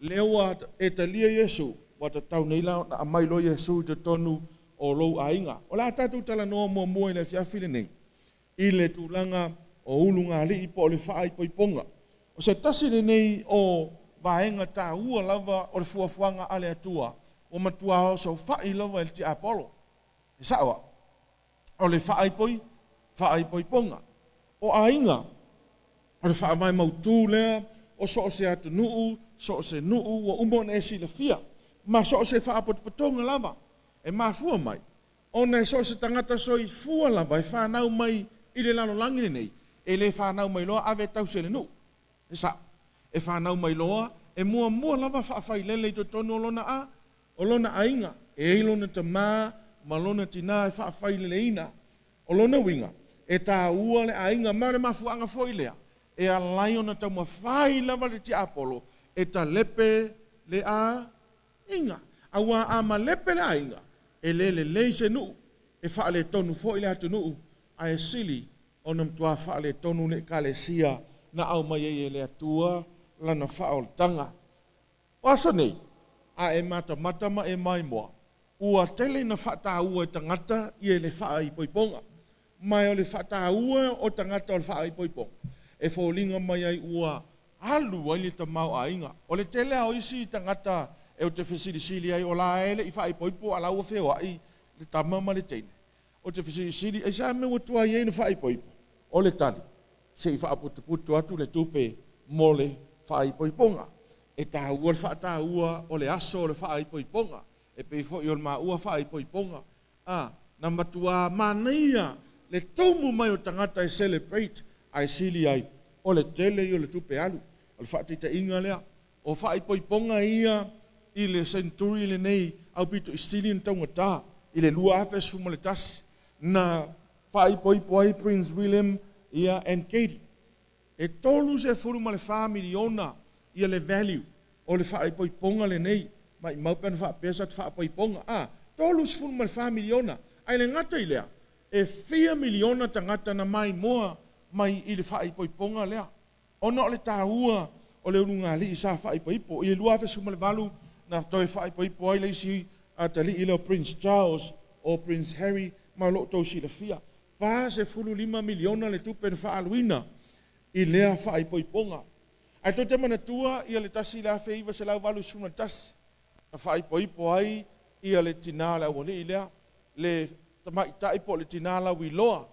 Lea ua e talia Iesu, ua tatau nei la ona aumai loa Iesu i totonu o lou aiga. O le a tatou talanoa muamua i le afiafi lenei i le tulaga o ulugalii po o le faaipoipoga. O se tasi lenei o vaega taua lava o le fuafuaga a le Atua ua matua osofai lava e le tiapolo. E sao au, o le faaipoi, faaipoipoga. O aiga, o le faavae mautu lea o so o se atunuu, so o se nuu ua uma ona e silafia, ma so o se faapotopotoga lava e mafua mai ona e so o se tagata soifua lava e fanau mai i le lalolagi lenei, e le fanau mai loa ave e tausi e le nuu. E sao, e fanau mai loa, e muamua lava faafailele i totonu o lona a, o lona aiga, e i ai lona tamā ma lona tinā e faafaileleina. O lona uiga, e taua le aiga, ma o le mafuaaga foi lea e ala ai ona taumafai lava le tiapolo e talepe le aiga. Aua a malepe le aiga, e le lelei se nuu, e faaletonu foi le atunuu, ae sili ona matua faaletonu le Ekalesia na aumai ai e le Atua Lana faaolataga. O aso nei, a e matamata ma e maimoa, ua tele ina faataua e tagata ia le faaipoipoga. Ma o le faataua o tagata o le faaipoipoga, e foliga mai ai ua alu ai le tamaoaiga. O le tele lava o isi tagata e ou te fesilisili ai, o la e le i faaipoipo a o la ua feoai le tama ma le teine. Ou te fesilisili, aisea mea ua tuai ai ona faaipoipo? O le tali, se i faaputuputu atu le tupe mo le faaipoipoga. E taua le faataua o le aso o le faaipoipoga, e pei foi o le maua faaipoipoga. A, na matuā manaia le tumu mai o tagata e celebrate, ae sili ai, o le tele ia o le tupe alu. O le faataitaiga lea, o faaipoipoga ia i le century lenei aupito i sili ona taugata i le 2011 na faaipoipo ai Prince William ia and Katie. E 34 miliona ia le value o le faaipoipoga lenei, maimau pe ana faapea sa faaipoipoga a, 34 miliona. Ae le gata i lea, e fia miliona tagata na maimoa mai i le faaipoipoga lea. Ona o le taua o le ulugalii sa faaipoipo. I le 2018 na toe faaipoipo ai le isi atalii lea o Prince Charles o Prince Harry ma o lo o outou silafia, 45 miliona le tupe na faaaluina i lea faaipoipoga. Ae tou te manatua ia le 1981 na faaipoipo ai ia le tina o le aualii lea, le tamaitai po o le tina lauiloa,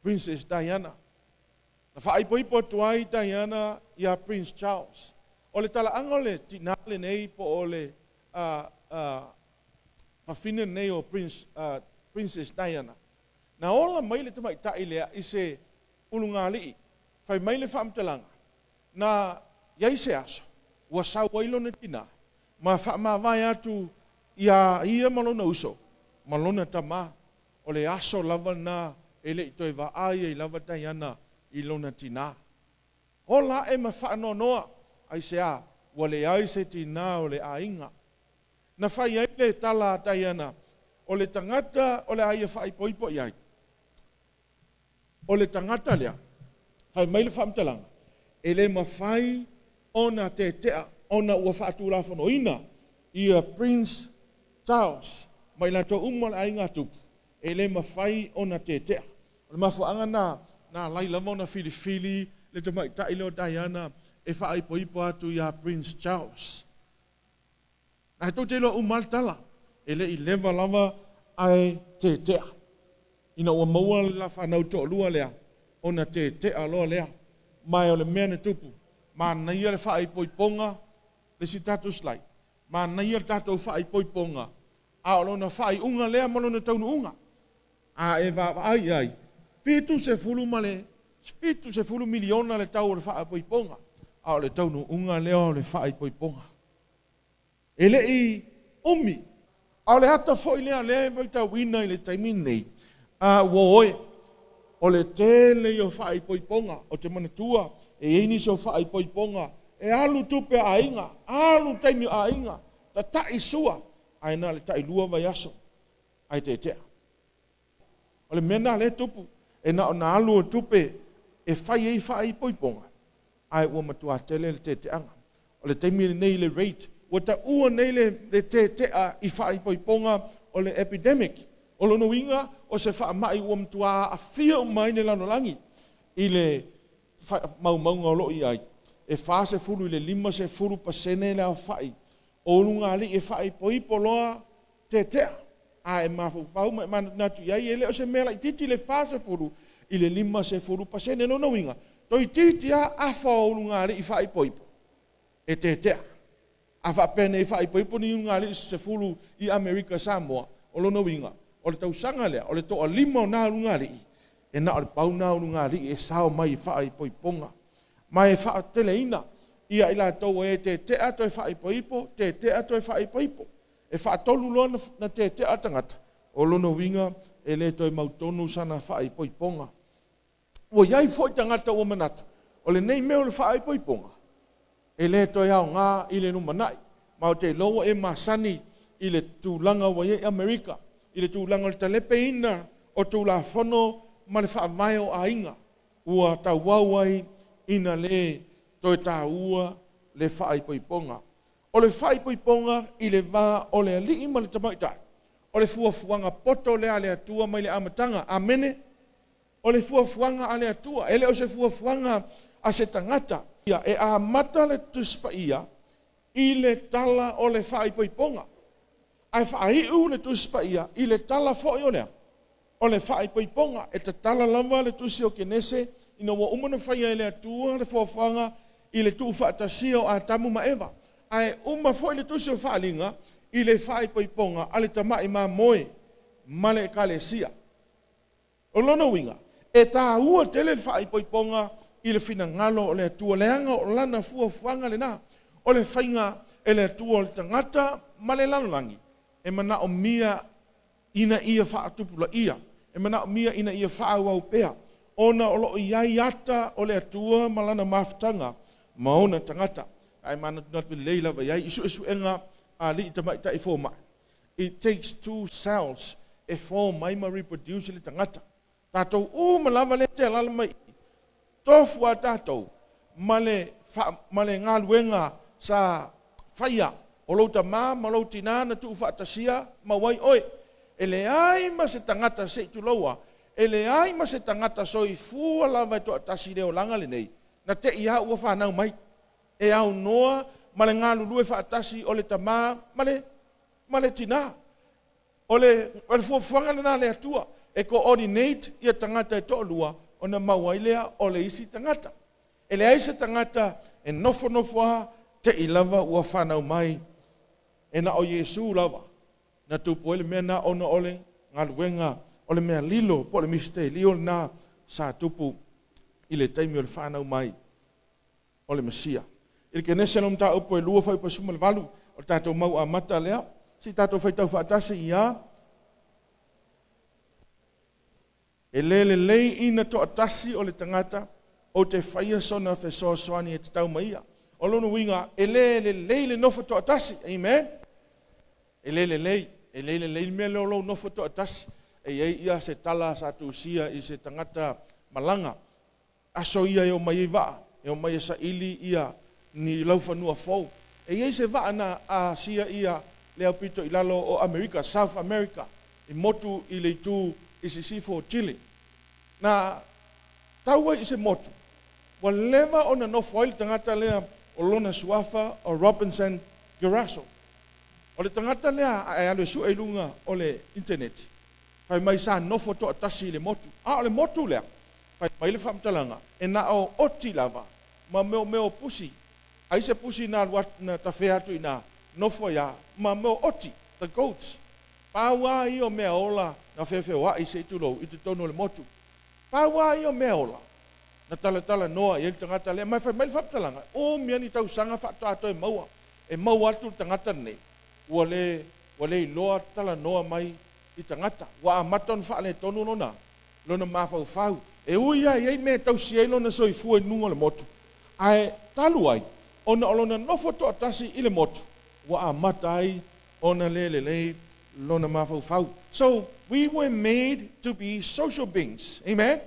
Princess Diana. Na faaipoipo atu ai Diana iā Prince Charles. O le talaaga o le tinā lenei po o le fafine lenei o Prince, Princess Diana, na ola mai le tamaitai lea i se ulugalii. Fai mai le faamatalaga, na i ai se aso ua sau ai lona tinā ma faamavae atu iā ia ma lona uso ma lona tamā. O le aso lava lena e le i toe vaai ai lava Diana i lona tinā. Ola aʻe ma faanoanoa, aisea, ua leai se tinā o le aiga. Na fai ai le tala a Diana, o le tagata o le a ia faaipoipo i ai. O le tagata lea, fai mai le faamatalaga, e le mafai ona tetea ona ua faatulafonoina ia Prince Charles ma i latou uma o le aiga tupu, e le mafai ona tetea. O le mafuaaga lena na ala ai lava ona filifili le tamaitai lea o Diana e faaipoipo atu ia Prince Charles. Ae tou te iloa uma lava le tala, e le i leva lava ae tetea. Ina ua maua le la fanau toalua lea, ona tetea loa lea. Ma o le mea na tupu, manaia le faaipoipoga, le isi tatou slide, manaia le tatou faaipoipoga, a o lona faaiuga lea ma lona taunuuga. A e vaavaai i ai, 70 ma le 70 miliona le tau o le faaipoipoga, a o le taunuuga lea o le faaipoipoga. E le i umi. A o le ata foi lea o lea e matauina i le taimi lenei, a ua oe, o le tele ia o faaipoipoga. Ou te manatua, e i ai nisi o faaipoipoga e alu tupe a aiga, alu taimi o aiga, tatai sua, ae na o le tailua vaiaso ae tetea. O le mea lena lea e tupu, e na ona alu o tupe e fai ai faaipoipoga, ae ua matua tele le teteaga. O le taimi lenei i le rate, ua taua nei le le tetea i faaipoipoga o le epidemic. O lona uiga, o se faamai ua matua aafia uma ai le lalolagi i le faamaumauga o lo o i ai, e 40 i le 50% le aofai o ulugalii e faaipoipo loa tetea. A e mafaufau ma e manatunatu i ai, e le o se mea laitiiti le 40 i le 50%. O lona uiga, toeitiiti lava afa o ulugalii faaipoipo e tetea. A faapea nei faaipoipo ni ulugalii se 10 i Amerika Samoa, o lona uiga, o le tausaga lea, o le toalima o na ulugalii, e na o le pau na ulugalii e sao mai i faaipoipoga. Ma e faateleina ia i latou e tetea toe faaipoipo, tetea toe faaipoipo. E faatolu loa na tetea le tagata, o lona uiga e le toe mautonu sana faaipoipoga. Ua i ai foi tagata ua manatu, o lenei mea o le faaipoipoga, e le toe aoga i le lumanai. Ma ou te iloa ua e masani i le tulaga ua i ai Amerika, i le tulaga o le talepeina o Tulafono ma le faavae o aiga, ua tauau ai ina le toe taua le faaipoipoga. O le faaipoipoga i le va o le alii ma le tamaitai, o le fuafuaga poto lea a le Atua mai le amataga. Amene. O le fuafuaga a le Atua, e le o se fuafuaga a se tagata. E amata le Tusi Paia i le tala o le faaipoipoga, ae faaiu le Tusi Paia i le tala foi o le a? O le faaipoipoga. E tatala lava le Tusi o Kenese ina ua uma ona faia e le Atua le fuafuaga i le tuufaatasia o Atamu ma Eva, ae uma foi le Tusi o Faaaliga i le faaipoipoga a le tamai mamoe ma le Ekalesia. O lona uiga, e taua tele le faaipoipoga i le finagalo o le Atua, leaga o Lana fuafuaga lena. O le faiga e le Atua o le tagata ma le lalolagi, e manaomia ina ia faatupulaia, e manaomia ina ia faaauau pea, ona o lo o i ai ata o le Atua ma Lana mafutaga ma ona tagata. Ae manatunatu lelei lava i ai i suesuega a alii tamaitai fomai, It takes two cells e form ai ma reproduce le tagata. Tatou uma lava lea e te alala mai i i, tofu a tatou ma le ma le galuega sa faia o lou tama ma lou tina na tuufaatasia mau ai oe. E leai ma se tagata se i tulou a, e leai ma se tagata soifua lava e toatasi i le olaga lenei na te i a ua fanau mai. E aunoa ma le galulue faatasi o le tama ma le ma le tina. O le, o le fuafuaga lena a le Atua, e coordinate ia tagata e toalua ona maua ai lea o le isi tagata. E leai se tagata e nofonofo lava te i lava ua fanau mai, e na o Iesu lava na tupu ai le mea lena ona o le galuega o le mea lilo po o le misitelio lena sa tupu i le taimi o le fanau mai o le Mesia. I le Kenese lou mataupu e 2 fuaiupu 18, o le tatou mau amata lea. Se i tatou faitau faatasi ia. E le lelei ina toatasi o le tagata, ou te faia sona fesoasoani e tatau ma ia. O lona uiga, e le lelei le nofo toatasi. Amen? E le lelei. E le lelei le mea lea o lou nofo toatasi. E i ai ia se tala sa tusia i se tagata malaga Aso ia e omai ai vaa, e omai e saili ia ni laufanua fou. E i ai se vaa na asia ia le aupito i lalo o Amerika, South America, i motu i le itu i sisifo o Chile. Na tau ai i se motu, ua leva ona nofo ai le tagata lea o lona suafa o Robinson Crusoe. O le tagata lea a e alu e sue i luga o le internet, fai mai sa nofo toatasi i le motu. A o le motu lea, Fai mai le faamatalaga, e na o oti lava ma mea o mea o pusi. Ai se pusi na alu atu, na tafea atu i ina, nofo ai a, ma mea o oti, the goats. Pau a ia o mea ola na feofeoa'i se i tulou i totonu o le motu. Pau a ia o mea ola na talatalanoa i ai le tagata lea. Ma e fai mai le faamatalaga, umi a ni tausaga faatoa toe maua, e maua atu le tagata lenei, ua le, ua le iloa talanoa mai i tagata. Ua amata ona faaletonu lona lona mafaufau. E ui lava e i ai mea e tausi ai lona soifua i luga o le motu, ae talu ai ona o lona nofo toatasi i le motu, ua amata ai ona le lelei lona mafaufau. So, we were made to be social beings. Amen?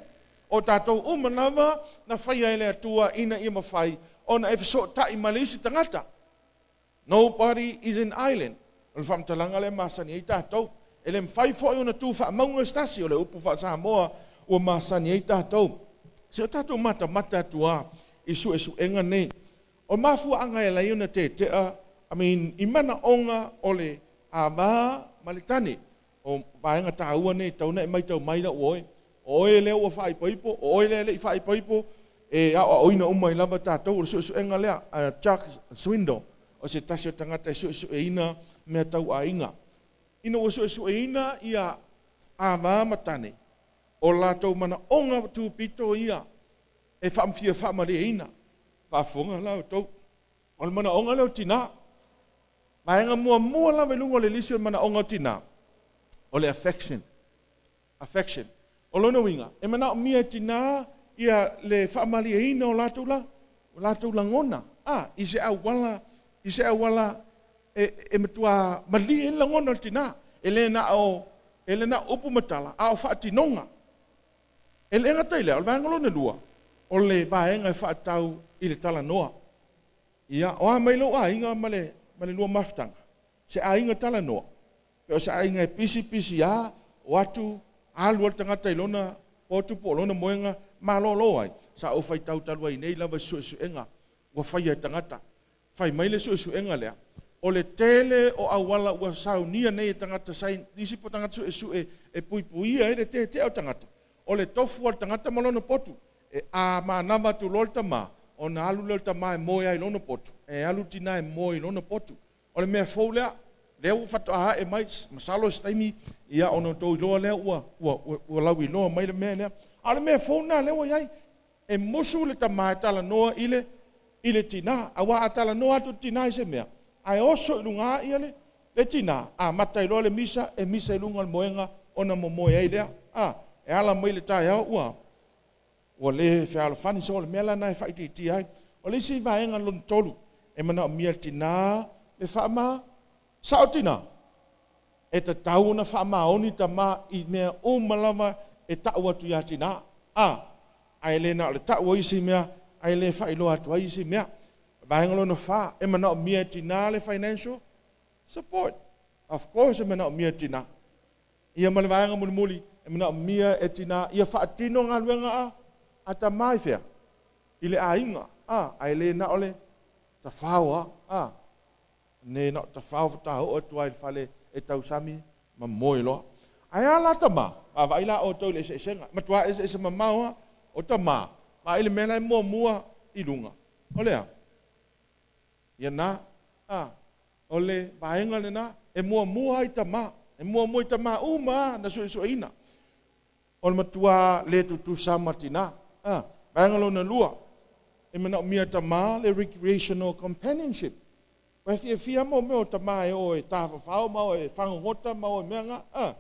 O tatou uma lava na faia e le Atua ina ia mafai ona e fesootai ma le isi tagata. Nobody is an island. O le faamatalaga lea e masani ai tatou. E le mafai foi ona tu faamauga se tasi, o le upu faa-Samoa ua masani ai tatou. Se o tatou matamata atu lava i suesuega nei. O le mafuaaga e ala ai ona tetea, I mean, i manaoga o le ava ma le tane. O vaega taua nei e tatau ona e matau mai lau oe. O oe lea ua faaipoipo, o oe lea e le i faaipoipo, e aoaoina uma ai lava tatou. O le suesuega lea a Chuck Swindoll, o se tasi o tagata e suesueina mea tau aiga. Ina ua suesueina ia ava ma tane, o latou manaoga tupito ia e fia faamalieina. Faafofoga la outou. O le manaoga lea o tina. Vaega muamua lava i luga o le lisi o le manaoga o tina, o le affection. Affection. O lona uiga, e manaomia e tina ia le faamalieina o latou la, o latou lagona, a, i se auala, i se auala e, e matua malie ai le lagona o le tina. E le na o, e le na o upu ma tala, a o faatinoga. E le gata i lea, o le vaega lona lua, o le vaega e faatatau i le talanoa. Ia, o a mai lou aiga ma le, ma le lua mafutaga? Se aiga talanoa, pe o se aiga e pisi pisi a, o atu, alu lava le tagata i lona potu po o lona moega, malolo ai. Sa ou faitau talu ai nei lava i suesuega ua faia e tagata. Fai mai le suesuega lea, o le tele o auala ua saunia nei e tagata saienitisi po o tagata suesue e puipuia ai le tetea o tagata, o le tofu a le tagata ma lona potu. E a manava atu loa le tama, ona alu lea o le tama e moe ai i lona potu, e alu le tina e moe i lona potu. O le mea fou lea, lea ua faatoa ae mai, masalo o se taimi ia ona outou iloa lea ua, ua, ua lauiloa mai le mea lea. A o le mea fou lena lea ua i ai, e musu le tama e talanoa i le, i le tina, aua a talanoa atu le tina i se mea, ae oso i luga ia le, le tina, amata ai loa le misa, e misa i luga o le moega ona momoe ai lea. A, e ala mai le taeao ua, Ua le fealofani, so o le mea la lena e faaitiitia ai. O le isi vaega lona tolu, e manaomia e le tina le faama, sao tina, e tatau ona faamaoni tama i mea uma lava e tau atu ia tina. A, ae le na o le tau o isi mea, ae le faailoa atu ai isi mea. Vaega lona fa, e manaomia e tina le financial support. Of course e manaomia e tina. Ia ma le vaega mulimuli, e manaomia e tina ia faatino galuega a a tama i fea? I le aiga, a, ae le na o le tafao a, a, ne na o tafao faatoa oo atu lava i le fale e tausami ma moe loa. Ae a la tama? Vaavaai la outou i le eseesega, matua eseese mamao lava o tama, vaai i le mea la e muamua i luga, o le a? Ia na, a, O le vaega lena e muamua ai tama, e muamua i tama uma lava na suesueina. O le matua le tutusa ma tina. A, vaega lona lua, e manaomia e tama le recreational companionship. Ua fiafia mo mea o tama e o e tafafao ma o e fagogota ma o e mea na, a,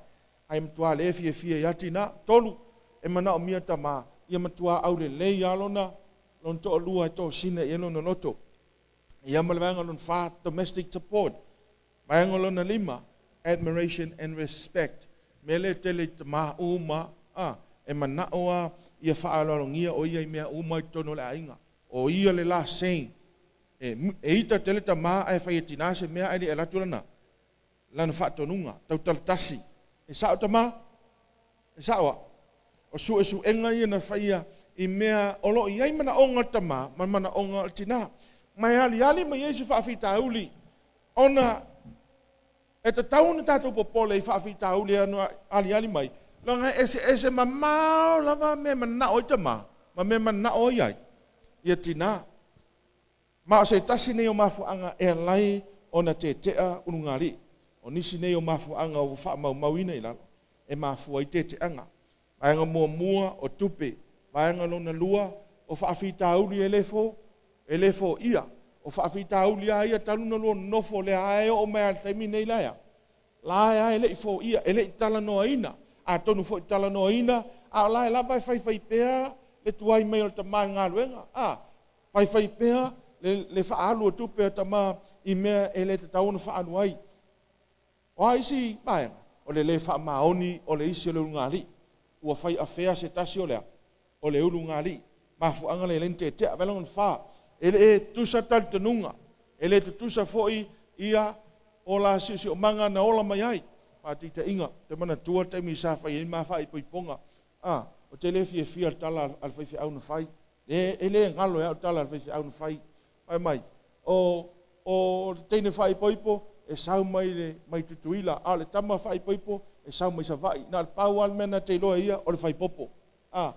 ae matua le fiafia ia tina. Tolu, e manaomia e tama ia matua aulelei lava lona, lona toalua e tosina i ai lona loto. Ia ma le vaega lona fa, domestic support. Vaega lona lima, admiration and respect. Mea lea e tele i tama uma, a, e manao a ia faaaloalogia o ia i mea uma i totonu o le aiga. O ia le last say. E, e ita tele tama ae fai e tina se mea ae le i alu atu lana, lana faatonuga, tautala tasi. E sao tama? E sao a? O suesuega ia na faia i mea o lo o i ai manaoga o le tama ma manaoga o le tina. Ma e aliali mai ai se faafitauli ona e tatau ona tatou popole i faafitauli e ono aliali mai, leaga e eseese mamao lava mea e manao ai tama ma mea e manao ai ai ia tina. Ma o se tasi nei o mafuaaga e ala ai ona tetea ulugalii. O nisi nei o mafuaaga ua faamaumauina i lalo e mafua ai teteaga. Vaega muamua, o tupe. Vaega lona lua, o faafitauli e le fo, e le foia. O faafitauli lava ia talu ona lua nonofo lea lava e oo mai lava i le taimi nei la ea. La ea e le i foia, e le i talanoaina. Atonu foi talanoaina, a o la e lava e faifai pea le tuai mai o le tama i le galuega. A, Faifai pea le faaalu o tupe a tama i mea e le tatau ona faaalu ai. O a isi vaega? O le le faamaoni o le isi o le ulugalii. Ua fai afea se tasi o le a? O le ulugalii. Mafuaaga lea e le na tetea. Vailagona 4. E le tutusa talitonuga, e le tutusa foi ia o la siosiomaga na ola mai ai. Faataitaiga, ou te manatua le taimi sa fai ai ma faaipoipoga, a, ou te le fiafia i le tala a le faifeau na fai. E, e le galo e au le tala a le faifeau na fai. Fai mai, o, o le teine faaipoipo e sau mai, le, mai Tutuila, a o le tama faaipoipo e sau mai Savaii. Na o le pau lava le mea na te iloa e ia, o le faipopo. A,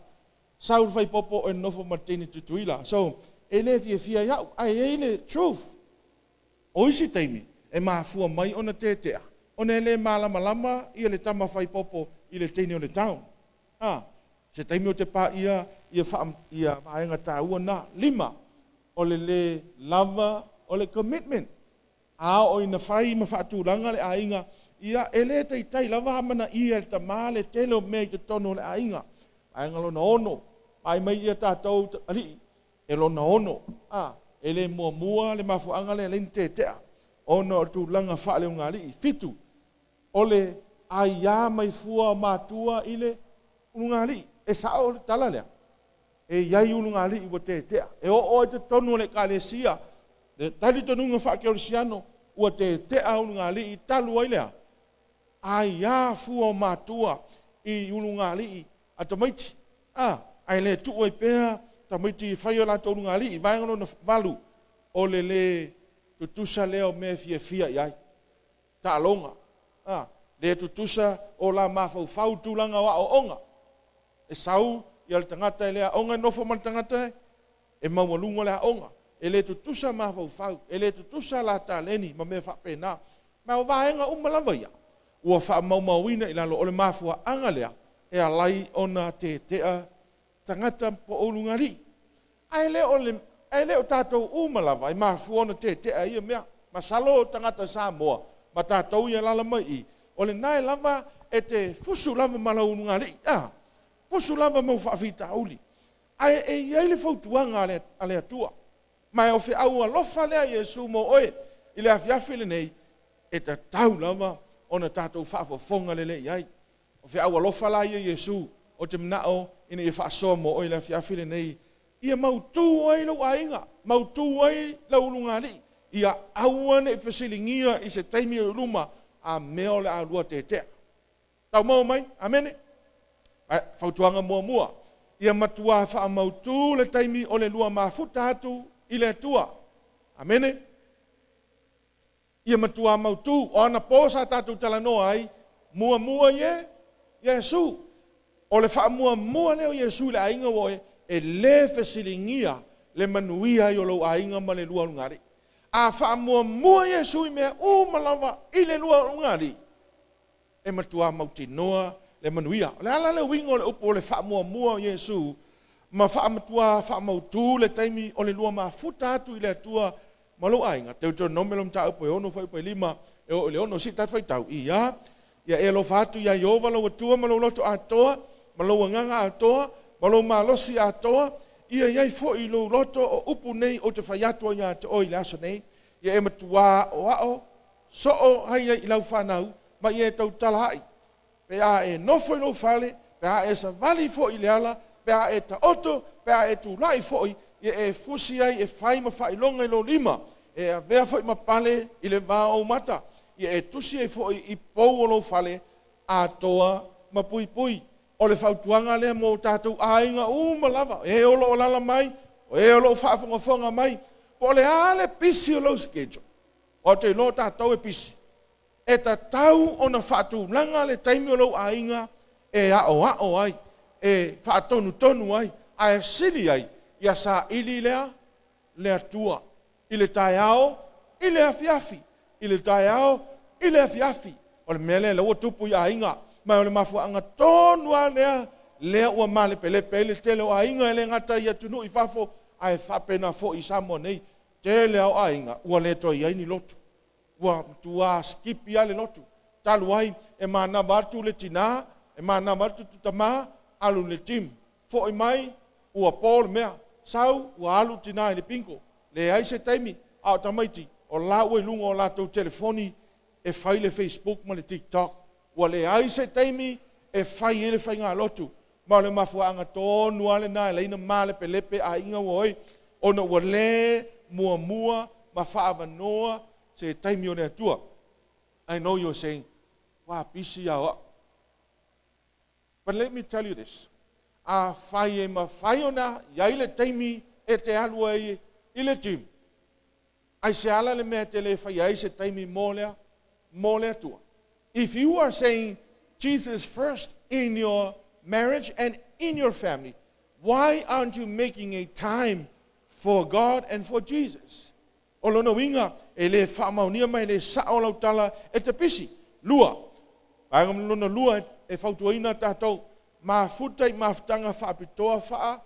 sau le faipopo e nonofo ma le teine Tutuila. So, e le fiafia i au, ae i ai le truth. O isi taimi, e mafua mai ona tetea, ona e le malamalama ia le tama faipopo i le teine o le town. A, se taimi ou te paia ia faa, ia vaega taua na. Lima, o le le lava o le commitment. A oo ina fai ma faatulaga le aiga, ia e le taitai lava amanaia e le tama le tele o mea i totonu o le aiga. Vaega lona ono, vaai mai ia tatou alii, e lona ono, a, e le muamua le mafuaaga lea e alai ona tetea, ona o le tulaga faaleugaalii. Fitu, o le aia mai fua o matua i le ulugaalii. E sao le tala lea? E i ai ulugaalii ua tetea. E oo ai totonu o le Ekalesia, le talitonuga faakerisiano, ua tetea ulugaalii talu ai le a? Aia fua o matua i ulugaalii a tamaiti, a, ae le tuu ai pea tamaiti e fai o latou ulugaalii. Vaega lona valu, o le le tutusa lea o mea e fiafia i ai. Taaloga, a, le tutusa o la mafaufau i tulaga o aoaoga. E sau ia le tagata e le aoga e nofo ma le tagata e maualuga le aoga. E le tutusa mafaufau, e le tutusa la taleni ma mea faapena. Ma o vaega uma lava ia ua faamaumauina i lalo o le mafuaaga lea e ala ai ona tetea tagata po o ulugalii. Ae le o le, ae le o tatou uma lava e mafua ona tetea ia mea. Masalo o tagata Samoa ma tatou ia e alaala mai i i, o lena e lava e te fusu lava ma lau ulugalii, a, fusu lava ma ou faafitauli. Ae e i ai le fautuaga a le, a le Atua. Ma e o feau alofa lea a Iesu mo oe i le afiafi lenei, e tatau lava ona tatou faafofoga lelei i ai. O feau alofa la ia Iesu, ou te manao ina ia faasoa mo oe i le afiafi lenei, ia mautu ai lou aiga, mautu ai lau ulugalii, ia aua ne i fesiligia i se taimi o i luma, a mea o le a lua tetea. Tau maua mai? Amene. Ae, fautuaga muamua, ia matuā faamautu le taimi o le lua mafuta atu i le Atua. Amene. Ia matuā mautu. O anapo sa tatou talanoa ai, muamua ie, Iesu. O le faamuamua lea o Iesu i le aiga ua oe, e le fesiligia le manuia ai o lou aiga ma le lua ulugalii. A faamuamua Iesu i mea uma lava i le lua ulugalii, e matuā mautinoa le manuia. O le a la le uiga o le upu o le faamuamua o Iesu ma faamatuā faamautu le taimi o le lua mafuta atu i le Atua ma lou aiga? Deuteronome lo mataupu e 6 fuaiupu e 5 e oo i le 6. Se i tatou faitau. Ia, ia e alofa atu iā Ieova lou Atua ma lou loto atoa, ma lou agaga atoa, ma lou malosi atoa, ia i ai foi i lou loto o upu nei ou te fai atu ai ia te oe i le aso nei, ia e matuā aʻoaʻo Soo ai ai i lau fanau, ma ia e tautala ai, pe a e nofo i lou fale, pe a e savali foi i le ala, pe a e taoto, pe a e tulai foi, ia e fusi ai e fai ma faailoga i lou lima, e avea foi ma pale i le va o ou mata, ia e tusi ai foi i pou o lou fale atoa ma puipui. O le fautuaga lea mo tatou aiga uma lava, e o lo o alaala mai, o e o lo o faafogafoga mai, po o le a le pisi o lou schedule, Ou te iloa o tatou e pisi. E tatau ona faatulaga le taimi o lou aiga e aoao ai, e faatonutonu ai, ae sili ai ia saili lea le Atua i le taeao, i le afiafi, i le taeao, i le afiafi. O le mea lea lea ua tupu i aiga, ma o le mafuaaga tonu lava lea lea ua malepelepe ai le tele o aiga, e le gata i atunuu i fafo, ae faapena foi i Samoa nei. Tele lava o aiga ua le toe i ai ni lotu. Ua matua sikipi lava le lotu. Talu ai, e manava atu le tina, e manava atu le tama, alu i le gym. Foi mai, ua po le mea. Sau, ua alu le tina i le bingo. Leai se taimi, a o tamaiti, o la ua i luga o latou telefoni e fai le Facebook ma le TikTok. Ua leai se taimi e fai ai le faigalotu. Ma o le mafuaaga tonu lava lena e ala ai ona malepelepe aiga ua oi. Ona ua le muamua ma faaavanoa se taimi o le Atua. I know you're saying, Ua pisi a o au. But let me tell you this, afai e mafai ona i ai le taimi e te alu ai i le gym, aisea la le mea e te le faia ai se taimi mo le, mo le Atua? If you are saying Jesus first in your marriage and in your family, why aren't you making a time for God and for Jesus? O lona uiga, e le faamaonia ma e le sao lau tala e te pisi. Lua, vaega lona lua e fautuaina tatou, mafuta i mafutaga faapitoa faa,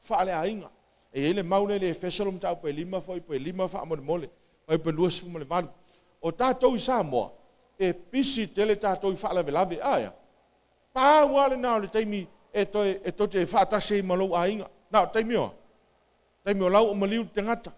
faaleaiga. E i ai le mau lea i le Efeso le mataupu e 5 foi pe 5 faamolemole, fuaiupu e 28. O tatou i Samoa, e pisi tele tatou i faalavelave. Ae a? Pau lava lena o le taimi e toe, e tou te faatasi ai ma lou aiga. Na o le taimi o a? Taimi o lau o maliu le tagata.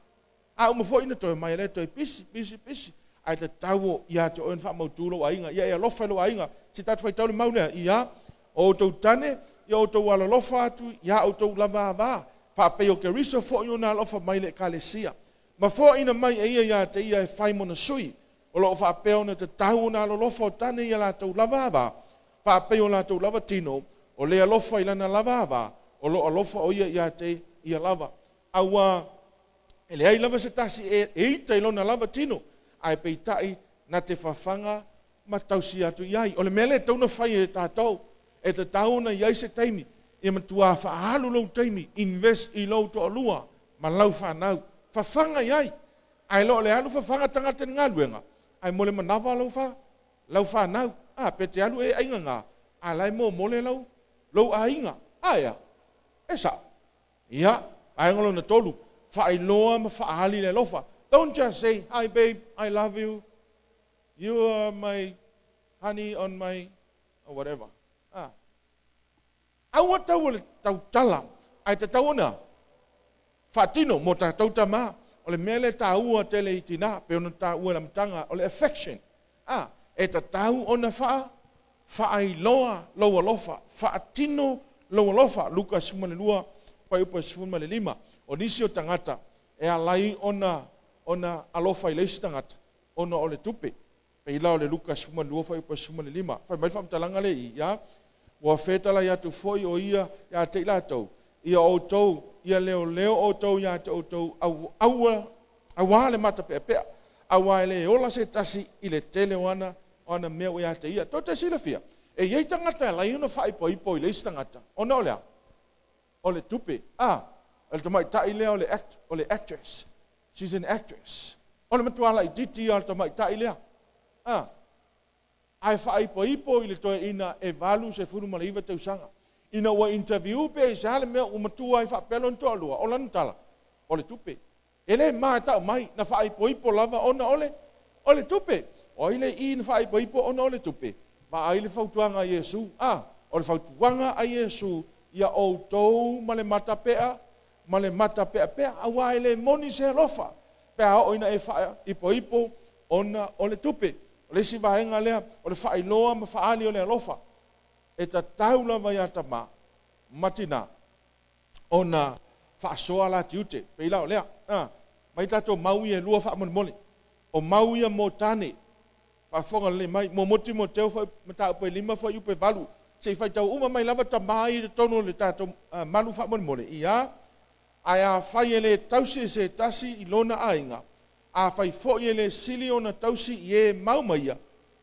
A uma foi ona toe omai lea toe pisi, pisi, pisi. Ae tatau ia te oe ona faamautu lou aiga. Ia e alofa i lou aiga. Se tatou faitau le mau lea. Ia o outou tane, ia outou alolofa atu iā outou lava ava, faapei o Keriso foi ona alofa mai i le Ekalesia, ma foaina mai e ia iā te ia e fai mona sui. O lo o faapea ona tatau ona alolofa o tane ia latou lava ava, faapei o latou lava tino, o le alofa i lana lava ava, o lo o alofa o ia iā te ia lava. Auā, e leai lava se tasi e ita i lona lava tino, ae peitai na te fafaga ma tausi atu i ai. O le mea lea e tatau ona fai e tatou, e tatau ona i ai se taimi e matuā faaalu lou taimi, invest i lou toalua ma lau fanau. Fafaga i ai, ae le o le alu fafaga tagata i le galuega, ae mo le manava lau fa, lau fanau. A, pe te alu e aiga gā, a la e momole lau, lou aiga. Ae a? E sao. Ia, vaega lona tolu, faailoa ma faaali le alofa. Don't just say, hi babe, I love you, you are my honey on my, or whatever. Ah. Aua tau o le tautala, ae tatau ona faatino mo tatou tama. O le mea lea e taua tele i tina, pei ona taua i le amataga, o le affection. A, e tatau ona faa, faailoa lou alofa, faatino lou alofa. Luka 12, fuaiupu e 15. O nisi o tagata e ala ai ona, ona alofa i le isi tagata, ona o le tupe. Pei la o le Luka 12, fuaiupu e 15. Fai mai le faamatalaga lea i i, a, Ua fetalai atu foi o ia ia te i latou, ia outou, ia leoleo outou ia te outou, aua, Auā le matapeapea, auā e le ola se tasi i le tele o ana, o ana mea ua ia te ia. Tou te silafia, e i ai tagata e ala ai ona faaipoipo i le isi tagata, ona o le a? O le tupe. A, o le tamaitai lea o le act, o le actress. She's an actress. O le matua laitiiti ia o le tamaitai lea. A, ae faaipoipo i le toeaina e 89 tausaga. Ina ua interview pe aisea le mea ua matua ai faapea lona toalua, o lana tala, o le tupe. E le ma e tau mai, na faaipoipo lava ona o le, o le tupe. O ai le i na faaipoipo ona o le tupe? Vaai le fautuaga a Iesu. A, o le fautuaga a Iesu, ia outou ma le matapea, ma le matapeapea, aua e le moni se alofa pe a oo ina e faaipoipo ona o le tupe. O le isi vaega lea, o le faailoa ma faaali o le alofa. E tatau lava ia tama ma tina ona faasoa la tiute. Pei la o lea, a, mai tatou mau ia e lua faamolemole. O mau ia mo tane, faafofoga lelei mai, mo mo Timoteo foi mataupu e 5 fuaiupu e 8, se i faitau uma mai lava tama ia i totonu o le tatou malu faamolemole. Ia, ae afai e le tausi e se tasi i lona aiga, Afai foi e le sili ona tausi i e mau ma ia,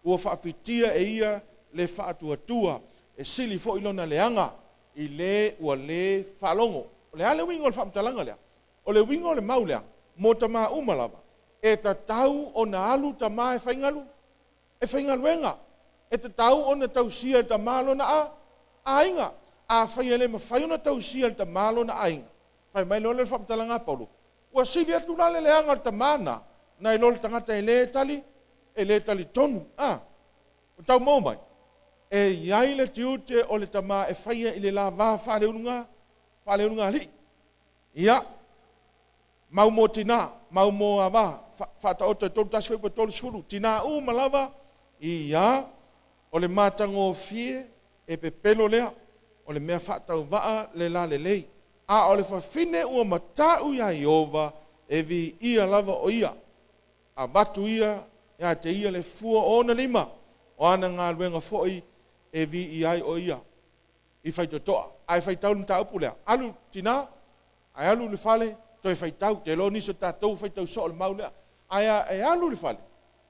ua faafitia e ia le faatuatua, e sili foi lona leaga i le ua le faalogo. O le a le uiga o le faamatalaga lea? O le uiga o le mau lea, mo tama uma lava, e tatau ona alu tama e faigalu, e faigaluega. E tatau ona tausia e tama lona a, aiga. Afai e le mafai ona tausia e le tama lona aiga, fai mai loa lea o le faamatalaga a Paulo, Ua sili atu la le leaga o le tama na, nai lo le tagata e le tali, e le talitonu. A, ua tau maua mai, e i ai le tiute o le tama e faia i le la va faaleuluga, faaleulugalii. Ia, mau mo tina, mau mo ava, fa, faataoto e 31 foi po 30, tina uma lava, ia, o le matagofie e pepelo lea, o le mea faatauvaa le lalelei. A o le fafine ua mata'u iā Ieova, e viia lava o ia. Avatu ia ia te ia le fua o ona lima, o ana galuega foi e viia ai o ia. I faitotoa, ae faitau le mataupu lea. Alu tinā, ae alu i le fale, toe faitau. Te iloa nisi o tatou ua faitau soo le mau lea. Ae a e alu i le fale,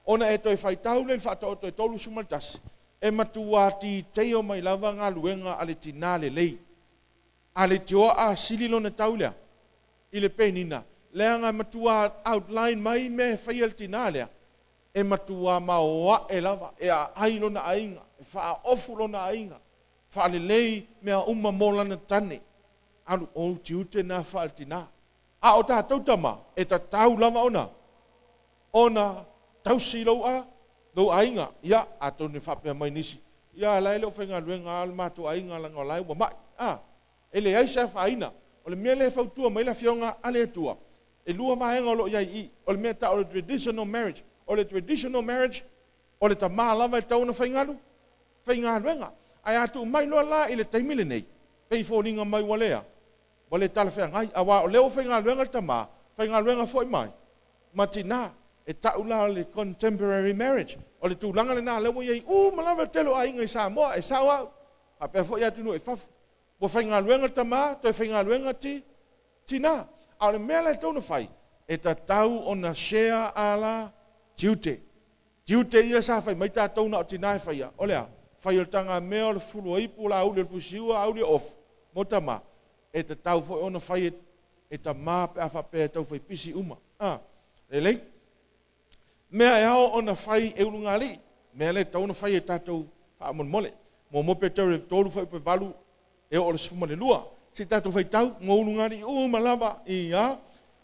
ona e toe faitau lea i le Faataoto e 31, e matuā detail mai lava galuega a le tinā lelei. A leitioa a sili lona tau lea i le Penina, leaga e matua outline mai mea e faia e le tinā lea, e matua maoae lava, e aai lona aiga, e faaofu lona aiga, faalelei mea uma mo lana tane. Alu, o ou tiute na faale-tinā. A o tatou tama, e tatau lava ona ona tausi lou a, lou aiga. Ia, atonu e faapea mai nisi, ia, la e le o faigaluega lava le matou aiga leaga o la e ua mai. A, e leai se afaina. O le mea lea e fautua mai le Afioga a le Atua, e lua vaega o lo o i ai i i. O le mea e tau o le traditional marriage. O le traditional marriage, o le tama lava e tatau ona faigalu, faigaluega. Ae a tuu mai loa la i le taimi lenei, pei e foliga mai ua le a, ua le talafeagai, aua o lea ua faigaluega le tama, faigaluega foi mai ma tina. E tau la o le contemporary marriage. O le tulaga lena lea ua i ai uma lava le tele o aiga i Samoa, e sao au, faapea foi atunuu i fafo. Ua faigaluega le tama, toe faigaluega ti, tina. A o le mea la e tatau ona fai, e tatau ona share a la tiute. Tiute ia sa fai mai tatou na o tina e faia, o le a? Fai o le tagamea, o le fulu o ipu, o le auli o le fusiua, auli o ofu, mo tama. E tatau foi ona fai e tama pe a faapea e tau fai pisi uma. A, lelei. Mea e ao ona fai e ulugalii, mea lea e tatau ona fai e tatou faamolemole. Muamua Petero 3 fuaiupu 8 e oo i le 12. Se i tatou faitau mo ulugalii uma lava ia,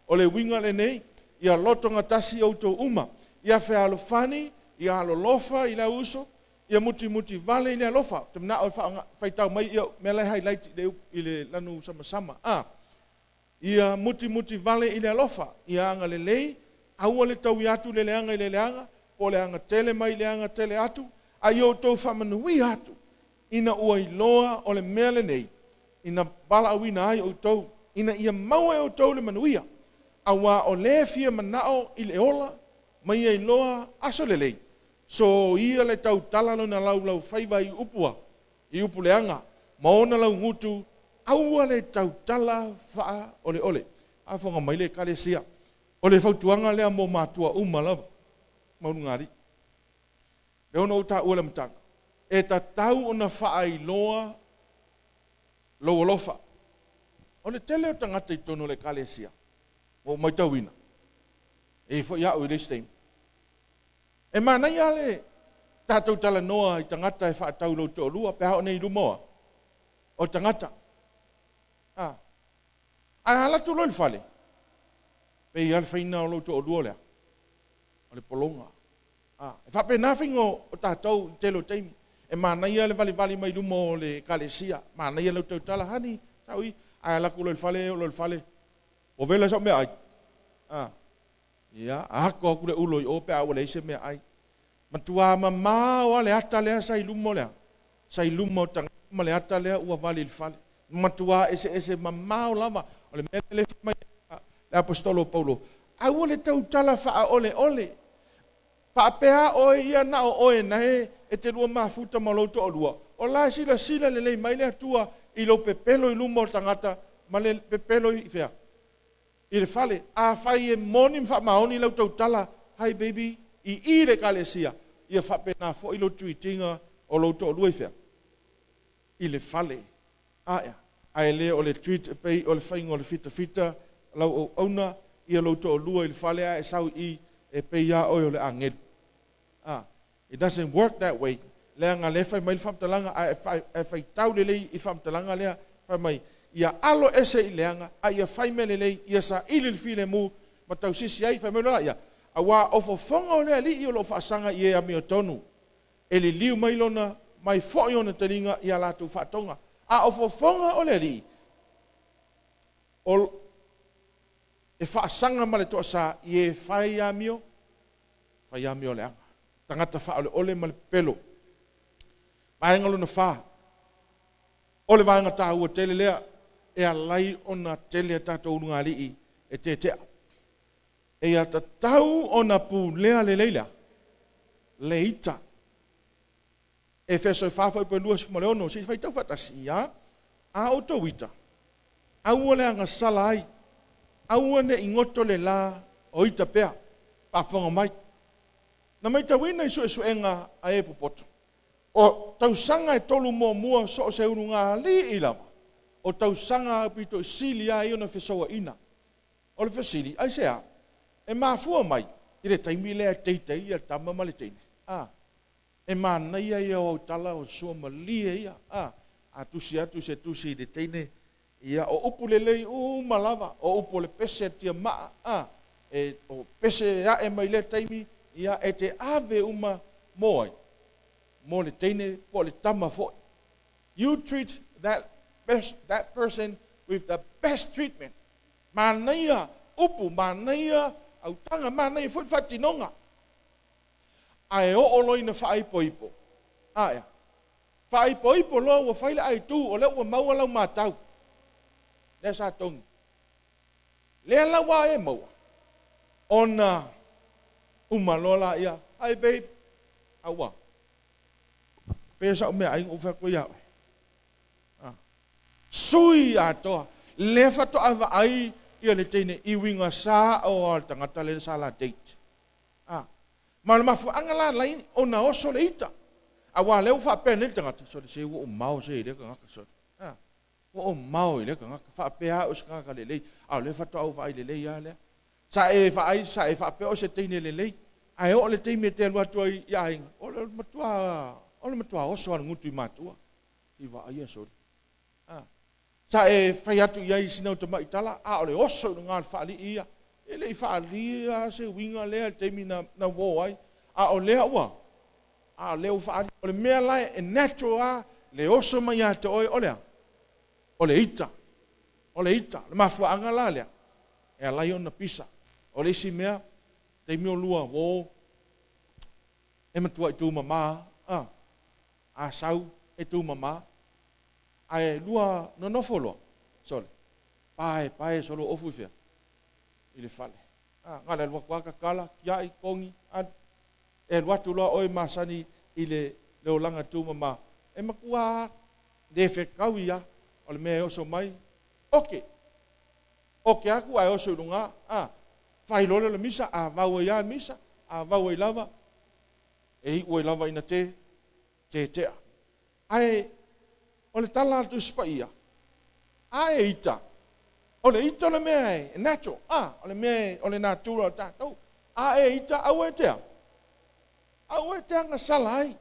o le uiga lenei, ia lotogatasi outou uma, ia fealofani, ia alolofa i le auuso, ia mutimuti vale i le alofa. Ou te manao e faitau mai ia mea la e highlight i le lanu samasama. A, Ia mutimuti vale i le alofa, ia agalelei, aua le taui atu le leaga i le leaga, po o le agatele mai le agatele atu, a ia outou faamanuia atu, ina ua iloa o le mea lenei, ina valaauina ai outou, ina ia maua e outou le manuia, aua o le fia manao i le ola, ma ia iloa aso lelei, soia le tautala lona laulaufaiva i upu a i upu leaga ma ona laugutu, aua le tautala faaoleole. Faafofoga mai le Ekalesia, o le fautuaga lea mo matua uma lava ma ulugalii. Lea ona ou taua i le amataga, e tatau ona faailoa lou alofa. O le tele o tagata i totonu o le Ekalesia, ua ou matauina, e i ai foi au i le isi taimi, E manaia le tatou talanoa i tagata e faatau i lou toalua pe a oo nei i luma o a? O tagata. A. Ae a alu atu loa i le fale, pei lava le faina o lou toalua o le a? O le pologa. A. E faapena faiga o tatou i le tele o taimi. E manaia le valivali mai luma o le ekalesia, manaia lau tautala, honey, sau i, ae alu atu loa i le fale, oo loa i le fale, ua vela sau meaai. A. Ia, ato atu le ulo i o pe a ua leai se meaai. Matua mamao lava le ata lea sa i luma o le a? Sa i luma o tagata ma le ata lea ua vali i le fale. Matua eseese mamao lava. O le mea lea e fai mai ai le Aposetolo o Paulo, Aua le tautala faaoleole. Faapea oe ia na o oe nae e te lua mafuta ma lou toalua, o la e silasila lelei mai le Atua i lou pepelo i luma o tagata ma le pepelo i fea? i le fale. Afai e moni ma faamaoni lau tautala, hi baby, i i le Ekalesia, ia faapena foi lou treat ina o lou toalua i fea? I le fale. Ae, ae le o le treat e pei o le faiga o le fitafita lau auauna ia lou toalua i le fale ae sau i i e pei lava oe o le agelu. A, it doesn't work that way, leaga lea e fai mai le faamatalaga, ae faitau lelei i le faamatalaga lea, fai mai, ia alo ese i leaga, a ia fai mea lelei, ia saili le filemu, ma tausisi ai, fai mai loa laia, aua o fofoga o le Alii o lo o faasaga i e amiotonu, e liliu mai lona, mai foi ona taliga i a latou faatoga. A o fofoga o le Alii, o, e faasaga ma le toasa i e fai amio, fai amio leaga, tagata faaoleole ma le pepelo. Vaega lona fa, o le vaega taua tele lea. e ala ai ona tele a tatou ulugalii e tetea. E tatau ona pulea lelei le a? Le ita. Efeso e 4 fuaiupu e 26, se i faitau faatasi, ia, a outou ita, aua le agasala ai, aua ne i goto le la o ita pea. Faafofoga mai. Na matauina i suesuega a e popoto, o tausaga e tolu muamua so o se ulugalii lava, o tausaga aupito i sili ai ona fesouaina. O le fesili, aisea? E mafua mai i le taimi lea e date ai le tama ma le teine? A. E manaia ia o au tala o sua malie ia. A. A tusi atu se tusi i le teine, ia, o upu lelei uma lava, o upu o le pese a le tiamaa, a, e, o pese e ae mai lea taimi, ia, e te ave uma mo ai? Mo le teine po o le tama foi. You treat that best, that person with the best treatment. Manaia upu, manaia autaga, manaia foi le faatinoga. Ae oo loa ina faaipoipo, a ea? Faaipoipo loa ua fai le aitu, o lea ua maua lau matau. Lea sa togi. Lea la ua e maua, ona uma loa laia, hi babe, aua. Pea sa'u meaai na ou fai atu ai ia oe. A. Sui atoa. Lea faatoa vaai ia le teine i uiga sa'o lava o le tagata lea sa la date. A. Ma o le mafuaaga la alai ona oso le ita. Aua o lea ua faapea nei le tagata, sole se ua ou mao se i lea tagata sole. A. Ua ou mao i lea tagata. Faapea au o se tagata lelei, a o lea faatoa ou vaai lelei lava lea. Sa e vaai, sa e faapea o se teine lelei, ae oo le taimi e te alu atu ai i aiga, o le matua, o le matua oso lava o le gutu i matua. I vaaia sole. A. Sa e fai atu i ai i sina tamai tala, a o le oso i luga o le faalii ia. E le i faaalia se uiga lea i le taimi na, na uo ai. A o lea ua, a o lea ua faaali. O le mea la e natural lava le oso mai ia te oe, o le a? O le ita. O le ita. O le mafuaaga la lea, e ala ai ona pisa. O le isi mea, taimi o lua uo, e matuai tumama, a, a sau e tumama, ae lua nonofo loa, sole, pae, pae solo ofu i fea? I le fale. A, na o le alu atu lava tatala, tiai, togi, alu. E alu atu loa oe masani i le, le olaga tumama, e matua le fetaui lava, o le mea e oso mai, oke, oke atu ae oso i luga, a, fai loa lea o le misa, a vau ai lava le misa, a vau ai lava, e iu ai lava ina te, tetea. Ae o le tala a le Tusi Paia, a e ita, o le ita o le mea e natural, a, o le mea e, o le natura o tatou. A e ita, aua e te a? Aua e te agasala ai.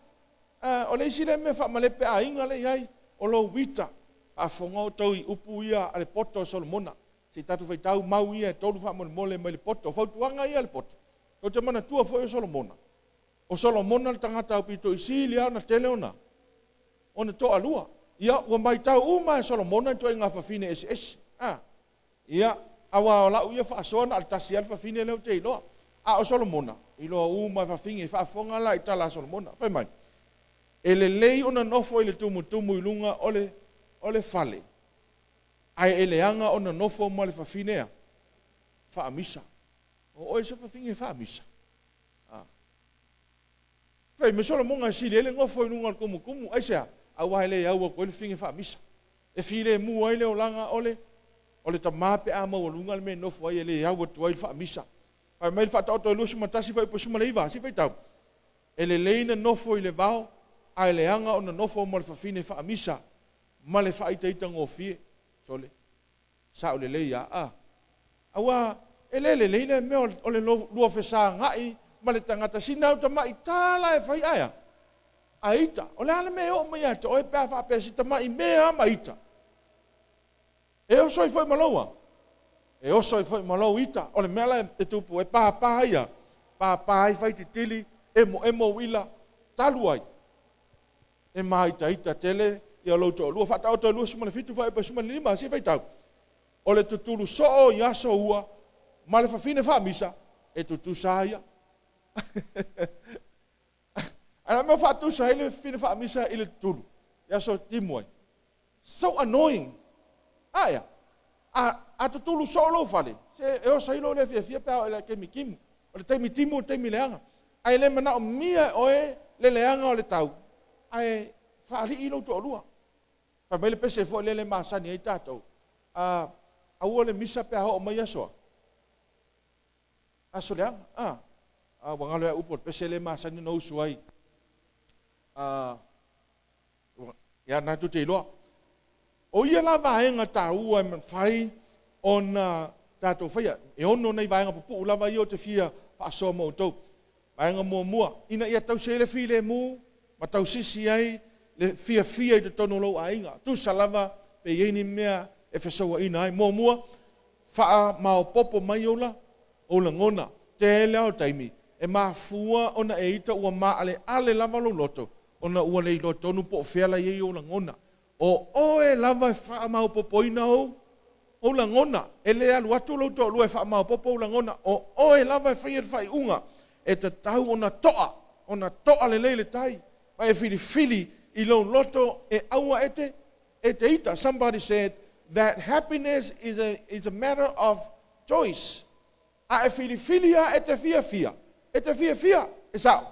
A, o le isi lea mea faamalepe aiga lea e i ai, o lou ita. Faafofoga outou i upu ia a le poto a Solomona. Se i tatou faitau mau ia e tolu faamolemole mai le poto. O fautuaga ia a le poto. Tou te manatua foi o Solomona. O Solomona le tagata aupito i sili lava ona tele ona, ona toalua. Ia, ua matau uma e Solomona ituaiga fafine eseese. A, ia, aua o lau ia faasoa na o le tasi lava le fafine lea ou te iloa. A o Solomona, iloa uma e fafine. Faafofoga la i tala a Solomona. Fai mai, E lelei ona nofo i le tumutumu i luga o le, o le fale, ae e leaga ona nofo ma le fafine a? Faamisa. O oe se fafine faamisa? A. Fai mai Solomona e sili ai le nofo i luga o le tumutumu. Aisea? Aua e le au atu ai le fafine faamisa. E filemu ai le olaga o le, o le tama pe a maualuga le mea e nofo ai e le au atu ai le faamisa. Fai mai le Faataoto e 21 fuaiupu 19, se i faitau. E lelei na nofo i le vao, ae leaga ona nofo ma le fafine faamisa ma le faaitaitagofie. Sole. Sao lelei lava, a. Aua e le lelei lea mea o le lua fesagai ma le tagata sina au tamai tala e fai ae a? A ita. O le a le mea e oo mai ia te oe pe a faapea si tamai mea lava ma ita? E oso ai foi ma lou a? E oso ai foi ma lou ita. O le mea la e tupu, e pāpā ai a? Pāpā ai faititili, emoemo uila, talu ai. E māitaita tele ia lou toalua. Faataoto e 27 fuaiupu 15, se i faitau. O le tutulu soo i aso ua ma le fafine faamisa, e tutusa ai ia. Ae o le mea faatusa ai le fafine faamisa i le tutulu i aso timu ai. So annoying! A ea? A, a tutulu soo lou fale, se e oso ai lou le fiafia pe a oo i le taimi timu. O le taimi timu o le taimi leaga. Ae le manaomia e oe le leaga o le tau, ae faalii lou toalua. Fai mai le pese foi lele e masani ai tatou, a, aua le misa pe a oo mai aso a? Aso leaga, a, a ua galo ia upu o le pese lea e masani ona usu ai. A, ia na tou te iloa. O ia la vaega taua e mafai ona tatou faia. E ono nai vaega pupuu lava ia ou te fia faasoa ma outou. Vaega muamua, ina ia tausi ai le filemu ma tausisi ai le fiafia i totonu o lou aiga. Tusa lava pe i ai ni mea e fesouaina ai. Muamua, faamaopopo mai ou la, ou lagona. Tele lava o taimi e mafua ona e ita ua maaleale lava lou loto ona ua le iloa tonu po o fea la i ai ou lagona. O oe lava e faamaopopoina ou ou lagona. E le alu atu lou toalua e faamaopopo ou lagona. O oe lava e faia le faaiuga. E tatau ona to'a, ona to'a lelei le tai, ma e filifili i lou loto e aua e te, e te ita. Somebody said that happiness is a, is a matter of choice. A e filifili lava e te fiafia, e te fiafia, e sa'o.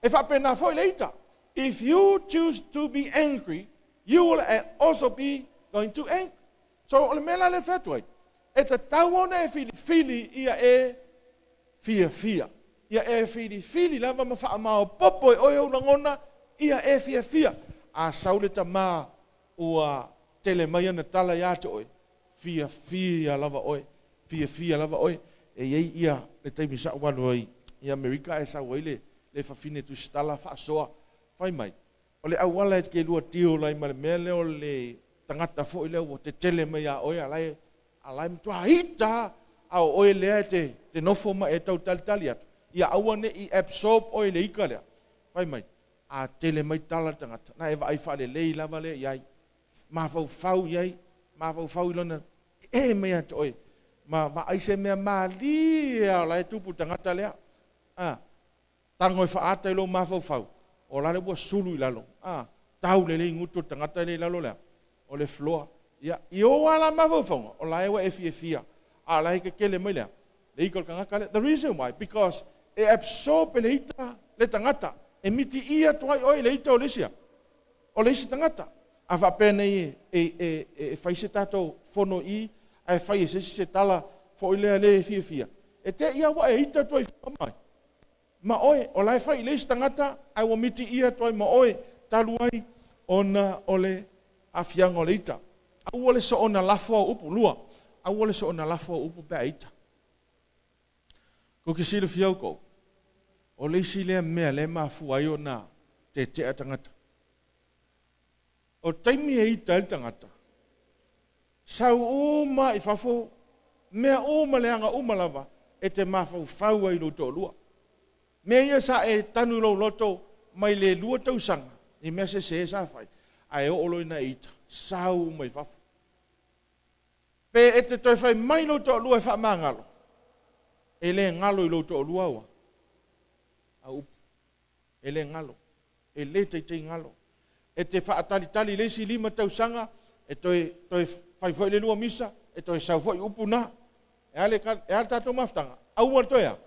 E faapena foi le ita. If you choose to be angry, you will also be going to angry. So o le mea la lea e fai atu ai, e tatau ona e filifili ia e fiafia. Ia e filifili lava ma faamaopopo e oe ou lagona ia e fiafia. A sau le tama ua tele mai ana tala ia te oe, fiafia lava oe, fiafia lava oe. E i ai ia le taimi sa ou alu ai i Amerika ae sau ai le le fafine tusitala faasoa, fai mai, o le auala e te lua deal ai ma le mea lea o le tagata foi lea ua tetele mai ia oe a la e, a la e matua ita lava, a o oe lea e te, te nofo ma e tau talitali atu, ia aua ne i absorb oe i le ika lea. Fai mai, a tele mai tala le tagata, na e vaai faalelei lava lea i ai, mafaufau i ai, mafaufau i lona ee mai ia te oe, ma vaai se mea malie lava o la e tupu i le tagata lea. A, tago e faaata i lou mafaufau, o la le ua sulu i lalo, a, tau lelei gutu o le tagata lea i lalo lea, o le floor. Ia, i ou lava la mafaufauga, o la e ua e fiafia, a o la e kekele mai le a? Le ika o le tagata lea. The reason why, because e absorb e le ita le tagata, e mitiia atu ai oe i le ita o le isi a? O le isi tagata. A faapea nei e, e, e, e fai se tatou fono i, ae fai e se isi se tala foi lea le fiafia, e te i a ua e ita atu ai fua mai ma oe, o la e fai i le isi tagata, ae ua mitiia atu ai ma oe, talu ai ona o le aafiaga o le ita. Aua le soona lafo au upu. Lua, aua le soona lafo au upu pe a ita. Kou te silafia outou, o le isi lea mea lea e mafua ai ona tetea tagata. O le taimi e ita ai le tagata, sau uma i fafo, mea uma leaga uma lava e te mafaufau ai i lou toalua. Mea ia sa e tanu i lou loto mai le lua tausaga, i mea sese sa fai, ae oo loa ina e ita, sau uma i fafo. Pe e te toe fai mai lou toalua e faamagalo, e le galo i lou toalua au au upu. E le galo. E le taitai galo. E te faatalitali i le isi lima tausaga, e toe, toe fai foi le lua misa, e toe sau foi upu na. E a le, e a le tatou mafutaga? Aua le toe a?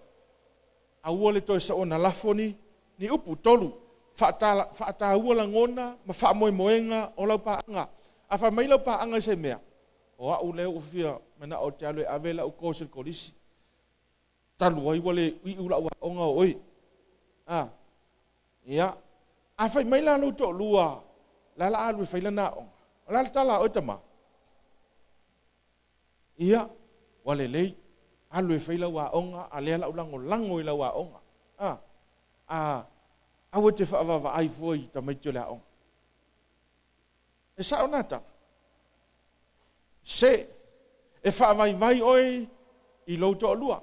Aua le toe soona lafo ni, ni upu. Tolu, faata, faataua lagona ma faamoemoega o lau paaga. A fai mai lau paaga i se mea, o au lea ua fia manao ou te alu e ave lau course i le kolisi. Talu ai ua le iu lau aoga o oe. A, ia, a fai mai la lou toalua, la la alu e fai lana aoga. O le a le tala a oe tama? Ia, ua lelei, alu e fai lau aoga, a lea la u lagolago i lau aoga. A, a, aua e te faavaavaai fua i tamaiti o le aoga. E sao na tala. Se, e faavaivai oe i lou toalua.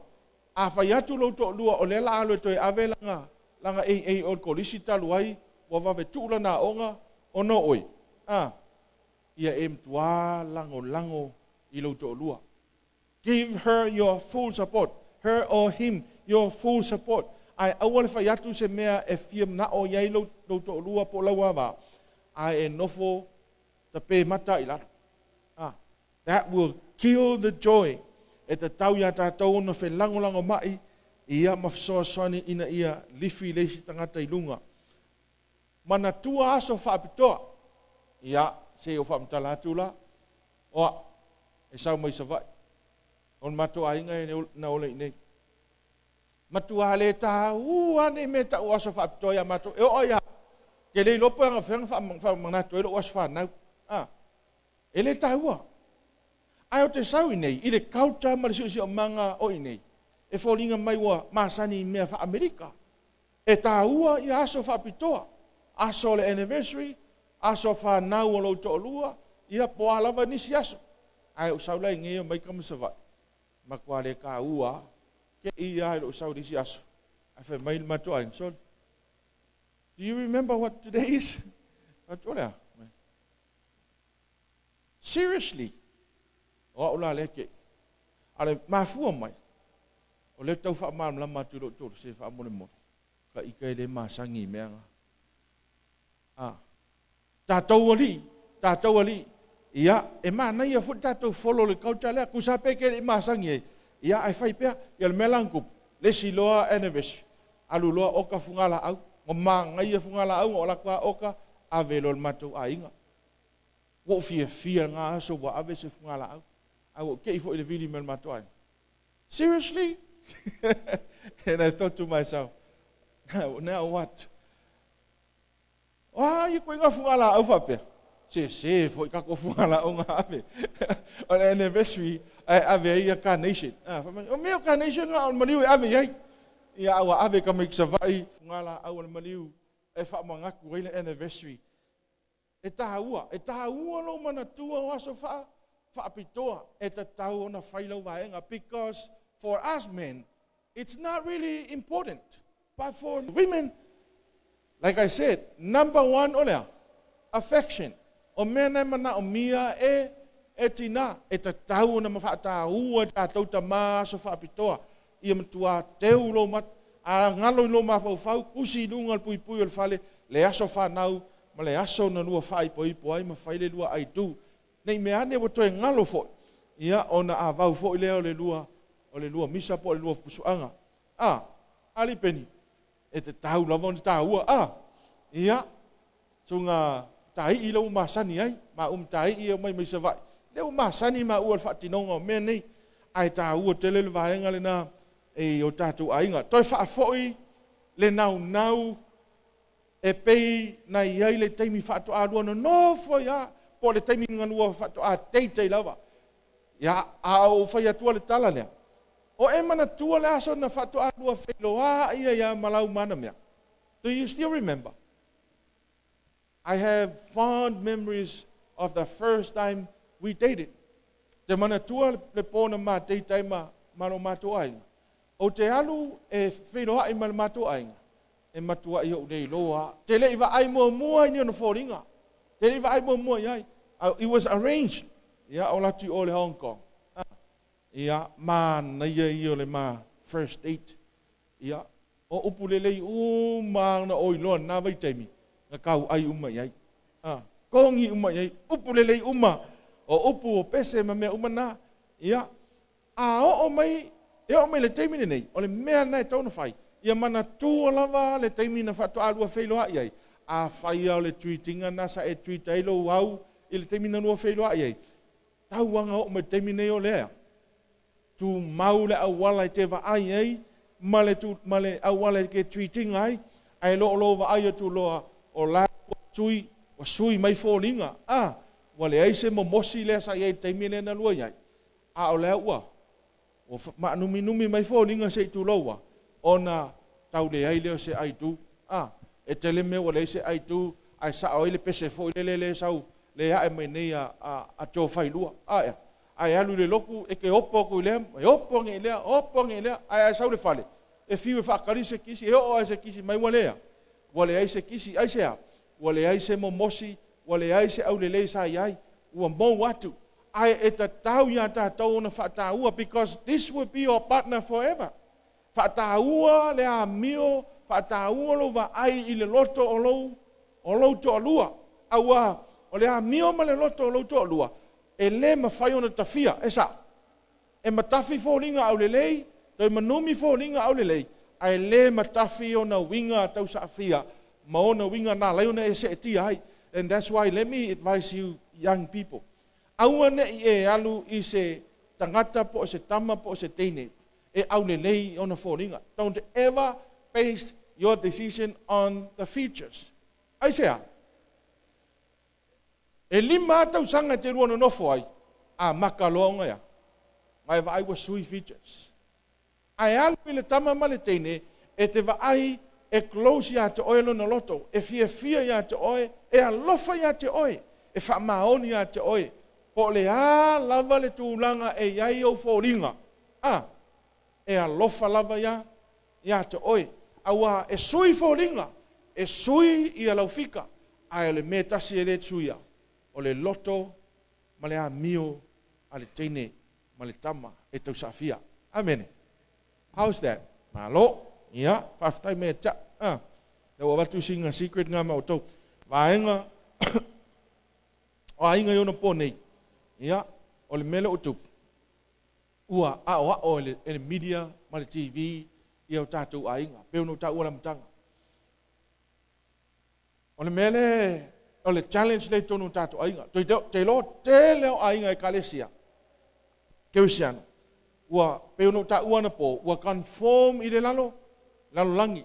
A fai atu lou toalua o lea la alu e toe ave lana, lana AA o le kolisi talu ai ua vave tuu lana aoga ona o oe, a, ia e matua lagolago i lou toalua. Give her your full support, her or him your full support. Ae aua le fai atu se mea e fia manao i ai lou, lou toalua po o lau ava, ae e nofo tape mata i lalo. A. That will kill the joy. E tatau iā tatou ona felagolagomai ia ma fesoasoani ina ia lifi le isi tagata i luga. Manatua aso faapitoa. Ia, se i ou faamatala atu la. Oa, e sau mai Savaii. O le matou aiga e na ola i inei. Matua le taua nei mea tau o aso faapitoa ia matou. E oo ia ke le iloa po o agafea faamanatu ai lou aso fanau. A, e le taua. Ae ou te sau i nei i le culture ma le siosiomaga o i nei, e foliga mai ua masani i mea faa-Amerika. E taua ia aso faapitoa, aso o le anniversary, aso fanau o lou toalua, ia po o a lava nisi aso. Ae ou sau la i nei omai tama Savaii, matua le taua lava. Te i lava i lou sau i le isi aso, ae fai mai le matou aiga, Sole, do you remember what today is? Fai atu, O le a? Seriously? O au la lea te i. A o le mafua mai, o lea tau faamalamalama atu i lou tolu, se faamolemole, ka ita e le masani i mea na. A, tatou alii, tatou alii, ia, e manaia foi le tatou follow le culture lea, tusa pe ke le i masani ai, ia, ae fai pea. Ia o le mea la na tupu, le isi loa anniversary, alu loa oka fugalaau, ua manaia fugalaau, na ou alu atu lava oka, ave loa i le matou aiga. Ua ou fiafia i lena aso ua ave se fugalaau, ae ua ou te i foi i le vili mai o le matou aiga. Seriously? And I thought to myself, now what? O a ia koe ngā fugalaau faapea? Sese foi tatou fugalaau na ave. O le anniversary ae ave ai ia carnation. Ah, fai mai, o mea o carnation na o le maliu e ave i ai. Ia, a ua ave tamaiti Savaii fugalaau a le maliu e faamanatu ai le anniversary. E taua, e taua lou manatua o aso faa, faapitoa e tatau ona fai lau vaega because for us men it's not really important but for women like I said number one o le a? Affection. O mea na e manaomia e e tina, e tatau ona faataua e tatou tama aso faapitoa ia matua teu lou mata, a galo i lou mafaufau, tusi i luga o le puipui o le fale, le aso fanau ma le aso na lua faaipoipo ai ma fai le lua aitu. Ne i mea ane ua toe galo foi, ia, ona a vau foi lea o le lua, o le lua misa po o le lua fusuaga. A, Alii Peni, e tatau lava ona taua, a, ia, Susuga Taii lea ua masani ai, maua ma Taii e omai mai Savaii, lea ua masani maua i le faatinoga o mea nei, ae taua tele le vaega lena i o tatou aiga. Toe faafoi le naunau e pei na i ai le taimi faatoa lua nonofo ai lava, po o le taimi na lua faatoa date ai lava. Ia, a ou fai atua le tala lea, o e manatua le aso na faatoa lua feiloai ai lava ma lau manamea? Do you still remember? I have fond memories of the first time we dated. Te manatua le po na ma date ai ma, ma lo matou aiga. Ou te alu e feiloai ma le matou aiga, e matuai ou le iloa. Te le i vaai muamua i ni ona foliga. Te le i vaai muamua i ai. It was arranged. Ia, o latu i o le Hong Kong. Ia, manaia ia o le ma first date. Ia, o upu lelei uma lava na oi loa i lena vaitaimi, na tauai uma i ai. A, togi uma i ai, upu lelei uma, o upu o pese ma mea uma na. Ia, a oo mai, e oo mai i le taimi lenei, o le mea lena e tatau ona fai, ia manatua lava le taimi na faatoa lua feiloai ai. Afai lava o le treat-ina lena sa e treat ai lou au i le taimi na lua feiloai ai, tau lava na oo mai i le taimi nei o lea. Tumau le auala e te vaai ai ma le, ma le auala e te treat ina ai, ae lo o lou vaai atu loa o la ua sui, ua sui mai foliga. A, ua leai se momosi lea sa i ai i le taimi lea na lua i ai, a o lea ua, ua maanuminumi mai foliga se i tulou a, ona tau leai lea o se aitu. A, e tele mea ua leai se aitu, ae sao ai le pese foi lele lea e sau, lea e ae mai nei a, a, a Joe Failua. A ea? Ae alu i le lotu, e te opo atu i lea, e opo ane i lea, opo ane i lea, ae a sau i le fale, e fiu e faatali se kisi, e oo lava i se kisi mai ua lea, ua leai se kisi, aisea? Ua leai se momosi, ua leai se aulelei sa i ai, ua mou atu. Ae e tatau iā tatou ona faataua, because this will be your partner forever. Faataua le amio, faataua lou vaai i le loto o lou, o lou toalua. Aua o le amio ma le loto o lou toalua, E le mafai ona tafia, e sa'o. E matafi foliga aulelei, toe manumi foliga aulelei, ae le matafi ona uiga tausaafia ma ona uiga na ala ai ona e seetia ai. And that's why let me advise you young people, aua ne i e alu i se tagata po o se tama po o se teine e aulelei i ona foliga. Don't ever base your decision on the features. Aisea? E lima lava tausaga e te lua nonofo ai, amata loa ona e a? Ma e vaai ua sui features. Ae alu i le tama ma le teine e te vaai e close ia te oe lona loto, e fiafia ia te oe, e alofa ia te oe, e faamaoni ia te oe, po o le a lava le tulaga e i ai ou foliga, a, e alofa lava ia ia te oe. Aua e sui foliga, e sui ia lau fika, ae o le mea e tasi e le suia, o le loto ma le amio a le teine ma le tama e tausaafia. Amene. How's that? Malo. Ia, faafetai mai ia te au. Ah, lea ua avatu sina secret nga ma outou. Vaega o aiga i ona po nei. Ia, o le mea lea ua tupu, ua aoao e le, e le media ma le TV ia o tatou aiga, pei ona ou taua i le amataga. O le mea lea, o le challenge lea i totonu o tatou aiga. Te iloa tele o aiga ekalesia kerisiano ua pei ona ou taua anapo, ua conform i le lalo, lalolagi.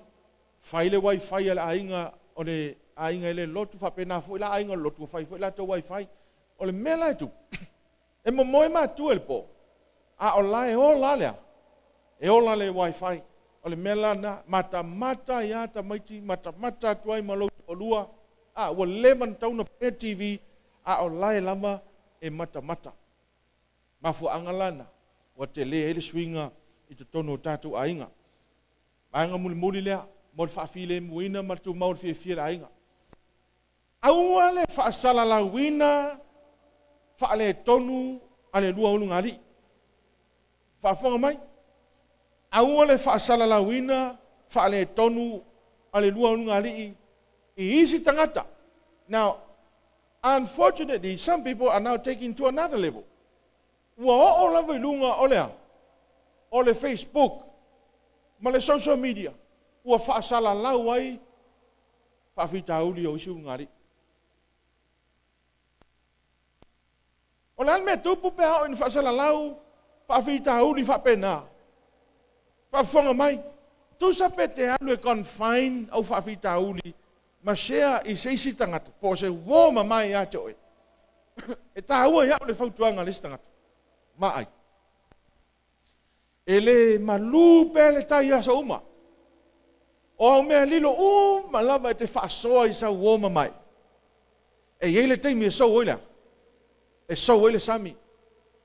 Fai le wifi a le aiga, o le aiga e le lotu, faapena foi la aiga o le lotu ua fai foi latou wifi. O le mea la e tupu, E momoe matua i le po, a o la e ola le a? E ola le wifi. O le mea la lena, matamata ai lava tamaiti, matamata atu ai ma lou toalua, a, ua leva ona tatau ona paia le TV, a o la e lava e matamata. Mafuaaga la na, ua tele ai le suiga i totonu o tatou aiga. Vaega mulimuli lea, mo le faafilemuina ma le tumau o le fiafia i le aiga. Aua le faasalalauina faaletonu a le lua ulugalii. Faafofoga mai. Aua le faasalalauina faaletonu a le lua ulugalii i isi tagata. Now, unfortunately, some people are now taking to another level. Ua oo lava i luga o le a? O le Facebook ma le social media ua faasalalau ai faafitauli o isi ulugalii. O le a le mea e tupu pe a oo ina faasalalau faafitauli faapena? Faafofoga mai, tusa pe te alu e confine au faafitauli ma share i se isi tagata po o se uo mamae ia te oe. E taua i au le fautuaga a le isi tagata. Vaai. E le malū pea le tai i aso uma. O au mea lilo uma lava e te faasoa i sau uo mamae. E i ai le taimi e sou ai le a? E sou ai le sami.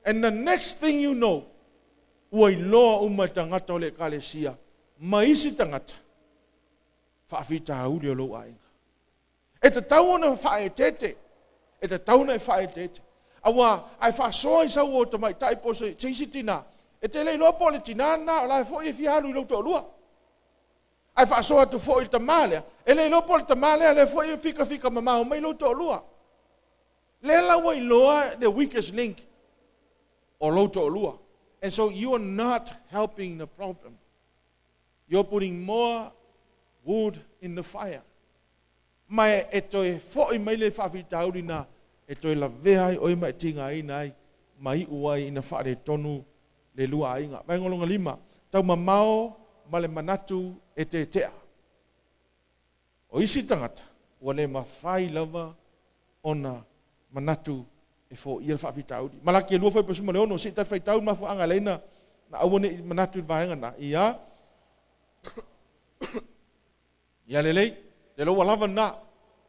And the next thing you know, ua iloa uma e tagata o le Ekalesia ma isi tagata faafitauli o lou aiga. E tatau ona faaeteete. E tatau ona e faaeteete. Aua a e faasoa i sau uo tamaitai po o se isi tinā, e te le iloa po o le tinā lena o la e foi e fia alu i lou toalua. A e faasoa atu foi i le tamā lea, e le iloa po o le tamā lea lea foi e fikafika mamao mai lou toalua. Lea la ua iloa the weakest link o lou toalua. And so you are not helping the problem. You're putting more wood in the fire. Ma e toe foi mai le faafitauli na e toe lavea ai oe ma e tigaina ai ma iu ai ina faaletonu le lua aiga. Vaega lona lima, taumamao ma le manatu e tetea. O isi tagata, ua le mafai lava ona manatu e foia le faafitauli. Malaki e lua foi pasuma le ono, se i tali faitau le mafuaaga e ala ai na aua ne i manatu i le vaega na. Ia, ia lelei, lea ua lava lena.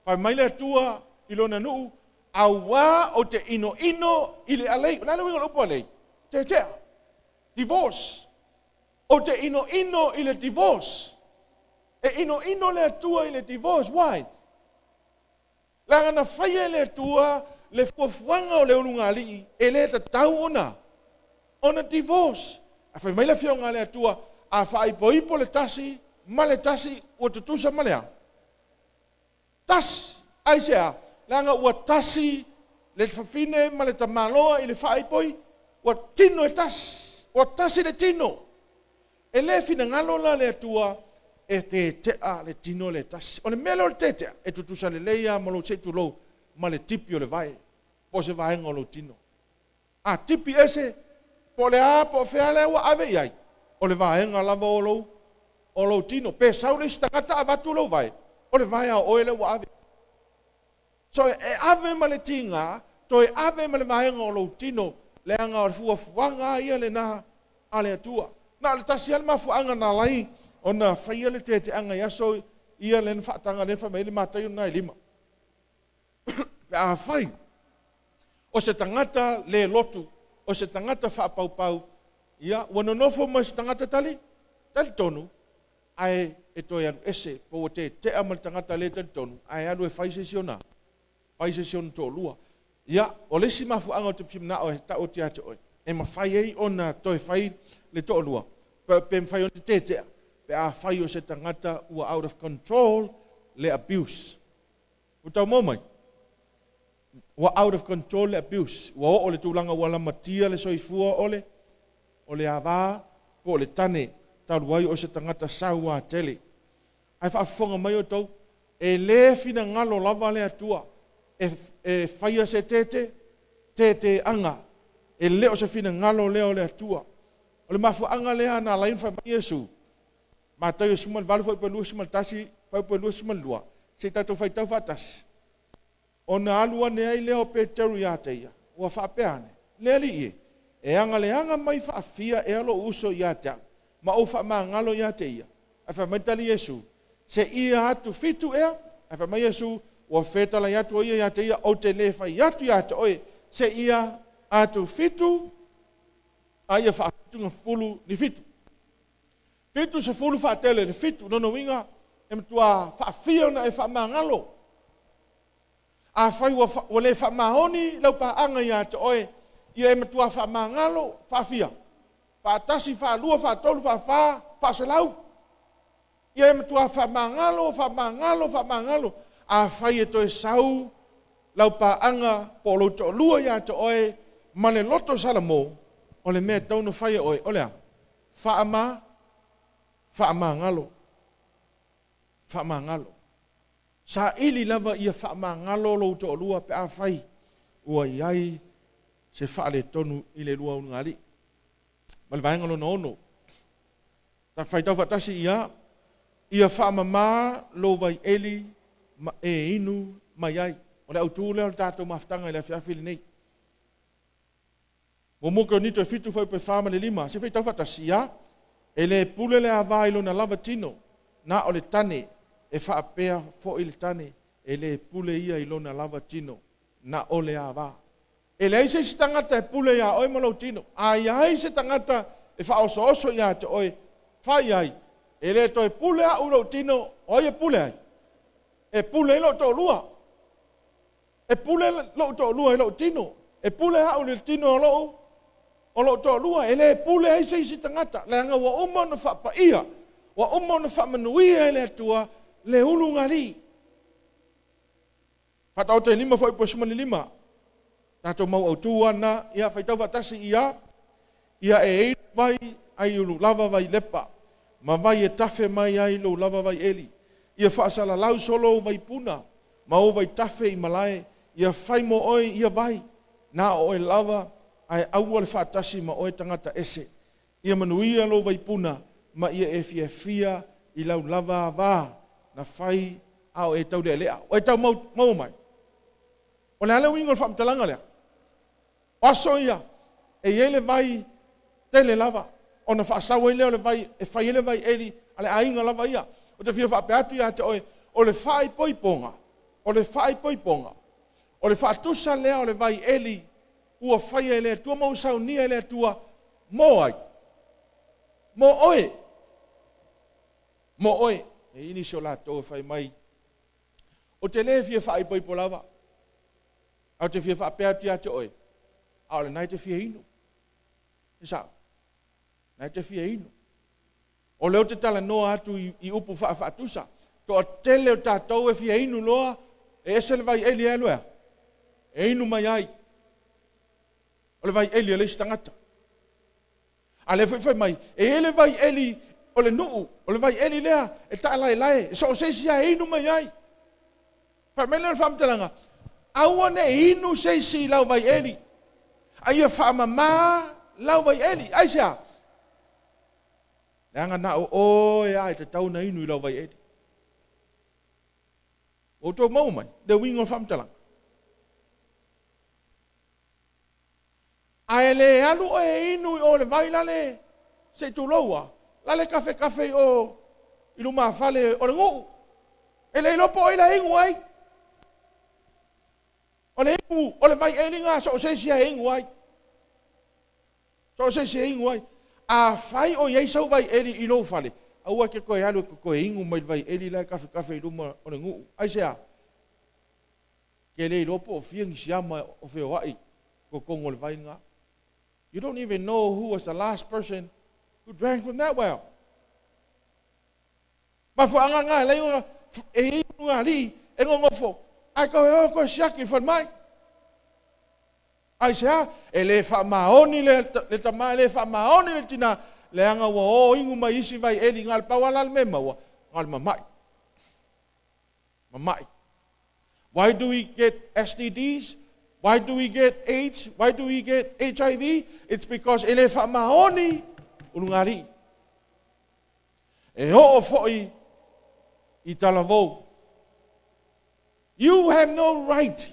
Fai mai le Atua i lona nuu, auā ou te inoino i le alei. O le a le uiga o le upu alei? Tetea. Divorce. Ou te inoino i le divorce. E inoino le Atua i le divorce. Why? Leaga na faia e le Atua le fuafuaga o le ulugalii e le tatau ona ona divorce. A fai mai le Afioga a le Atua, a faaipoipo le tasi ma le tasi ua tutusa ma le a? Tasi. Aisea? Leaga ua tasi. le fafine ma le tamaloa i le faaipoipo, ua tino e tasi, ua tasi le tino. E le finagalo la le Atua e tete'a le tino lea e tasi. O le mea lea o le tete'a, e tutusa lelei lava ma lou se i tulou ma le tipi o le vae, po o se vaega o lou tino. A tipi ese, po o le a, po o fea lea ua ave i ai, o le vaega lava o lou, o lou tino. Pe sau le isi tagata avatu lou vae, o le vae a oe lea ua ave. So e ave ma le tiga, toe ave ma le vaega o lou tino, leaga o le fuafuaga lava ia lena a le Atua. Na o le tasi lava le mafuaaga na ala ai ona faia le teteaga i aso ia lea na faataga, lea na fai mai ai le Mataio lena e lima. Pe afai o se tagata le lotu, o se tagata faapaupau, ia, ua nonofo ma se tagata tali, talitonu, ae e toe alu ese, po ua tetea ma le tagata le talitonu, ae alu e fai se isi ona, fai se isi ona toalua. Ia, o le isi mafuaaga ou te fia manao e tau atu ia te oe, e mafai ai ona toe fai le toalua, pe mafai ona tetea, pe afai o se tagata ua out of control le abuse. Ua tau maua mai? Ua out of control le abuse. Ua oo le tulaga ua lamatia le soifua o le, o le ava po o le tane talu ai o se tagata saua tele. Ae faafofoga mai outou, e le finagalo lava le Atua e, e faia se tete, teteaga. E le o se finagalo lea o le Atua. O le mafuaaga lea na ala ai ona fai mai Iesu, Mataio 18 fuaiupu 21, fuaiupu 22, se i tatou faitau faatasi. Ona alu ane ai lea o Peteru ia te ia, ua faapea ane, Le Alii e, e agaleaga mai faafia ea lou uso ia te au, ma ou faamagalo ia te ia? Ae fai mai le tali Iesu, Se ia atu fitu ea? Ae fai mai Iesu, Ua fetalai atu o ia ia te ia, ou te le fai atu ia te oe, se ia atu fitu, a ia faafitugafulu ni fitu. 70 faatele le fitu, lona uiga e matua faafia ona e faamagalo. Afai ua, ua le faamaoni lau paaga ia te oe, ia e matua faamagalo, faafia, faatasi, faalua, faatolu, faafa, faaselau. Ia e matua faamagalo, faamagalo, faamagalo. Afai e toe sau lau paaga po o lou toalua ia te oe ma le loto salamo, o le mea e tatau ona fai e oe, o le a? Faama, faamagalo, faamagalo. Saili lava ia faamagalo lou toalua pe afai ua i ai se faaletonu i le lua ulugalii. Ma le vaega lona ono, ta faitau faatasi ia, ia faamama lou vaieli ma e inu mai ai. O le autu lea o le tatou mafutaga i le afiafi lenei. Muamua Korinito e 7 fuaiupu e 4 ma le 5, se faitau faatasi ia, E le pule le ava i lona lava tino, na o le tane, e faapea foi le tane, e le pule ia i lona lava tino, na o le ava. E leai se isi tagata e pule iā oe ma lou tino. A i ai se tagata e faaosooso ia te oe, fai ai, E le toe pule au i lou tino, o ai e pule ai? E pule ai lou toalua. E pule lou toalua i lou tino. E pule au i le tino o lou, o lou toalua. E le pule ai se isi tagata, leaga ua uma ona faapaia, ua uma ona faamanuia e le Atua le ulugalii. Faataoto e lima fuaiupu 15. Tatou mau autu lava lena. Ia, faitau faatasi ia, ia e inu vai ai lou lava vai lepa, ma vai e tafe mai ai lou lava vai eli. Ia faasalalau solo ou vaipuna, ma ou vaitafe i malae, ia fai mo oe ia vai, na o oe lava, ae aua le faatasi ma oe tagata ese. Ia manuia lou vaipuna ma ia e fiafia i lau lava ava na fai a o e taulealea. O e tau maua mai? O le a le uiga o le faamatalaga lea? O aso ia, e i ai le vai tele lava, ona faasau ai lea o le vai e fai ai le vai eli a le aiga lava ia. Ou te fia faapea atu ia te oe, o le faaipoipoga, o le faaipoipoga, o le faatusa lea o le vai eli ua faia e le Atua ma ua saunia e le Atua mo ai? Mo oe. Mo oe. E i ai nisi o latou e fai mai, Ou te le fia faaipoipo lava, ae ou te fia faapea atu ia te oe, a o lena e te fia inu. E sao? Na e te fia inu. O lea ou te talanoa atu i, i upu faafaatusa. Toatele o tatou e fia inu loa, e ese le vai eli e alu e a? e inu mai ai. O le vaieli a le isi tagata. A lea foi fai mai, e i ai le vaieli o le nuu, o le vaieli lea e taalaelae, e so o se isi lava e inu mai ai. Fai mai lea o le faamatalaga, aua ne i inu se isi i lau vaieli, a ia faamama lau vaieli. Aisea? Leaga na o oe lava e tatau ona inu i lau vaieli. Ua outou maua mai le uiga o le faamatalaga? Ae le alu oe e inu i o i le vai lale, se i tulou a, lale kafekafe i o i lumafale o le nuu. E le iloa po o ai la e inu ai. O le inu o le vai eliga so o se isi lava e inu ai. So o se isi e inu ai. Afai o i ai sau vaieli i lou fale, aua e te toe alu e te toe inu mai le vaieli la e kafekafe i luma o le nuu. Aisea? Te le iloa po o fia ni siama o feoai i totonu o le vai lena. You don't even know who was the last person who drank from that well. Mafuaaga na e alai ona e i ai ulugalii e nonofo ae toe o toe siaki i le falemai. Aisea? E le faamaoni le tama, e le faamaoni le tina, leaga ua o inu mai isi vaieli, na o le pau lava la le mea e maua, na o le mamai. Mamai. Why do we get STDs? Why do we get AIDS? Why do we get HIV? It's because e le faamaoni ulugalii. E oo foi i talavou. You have no right.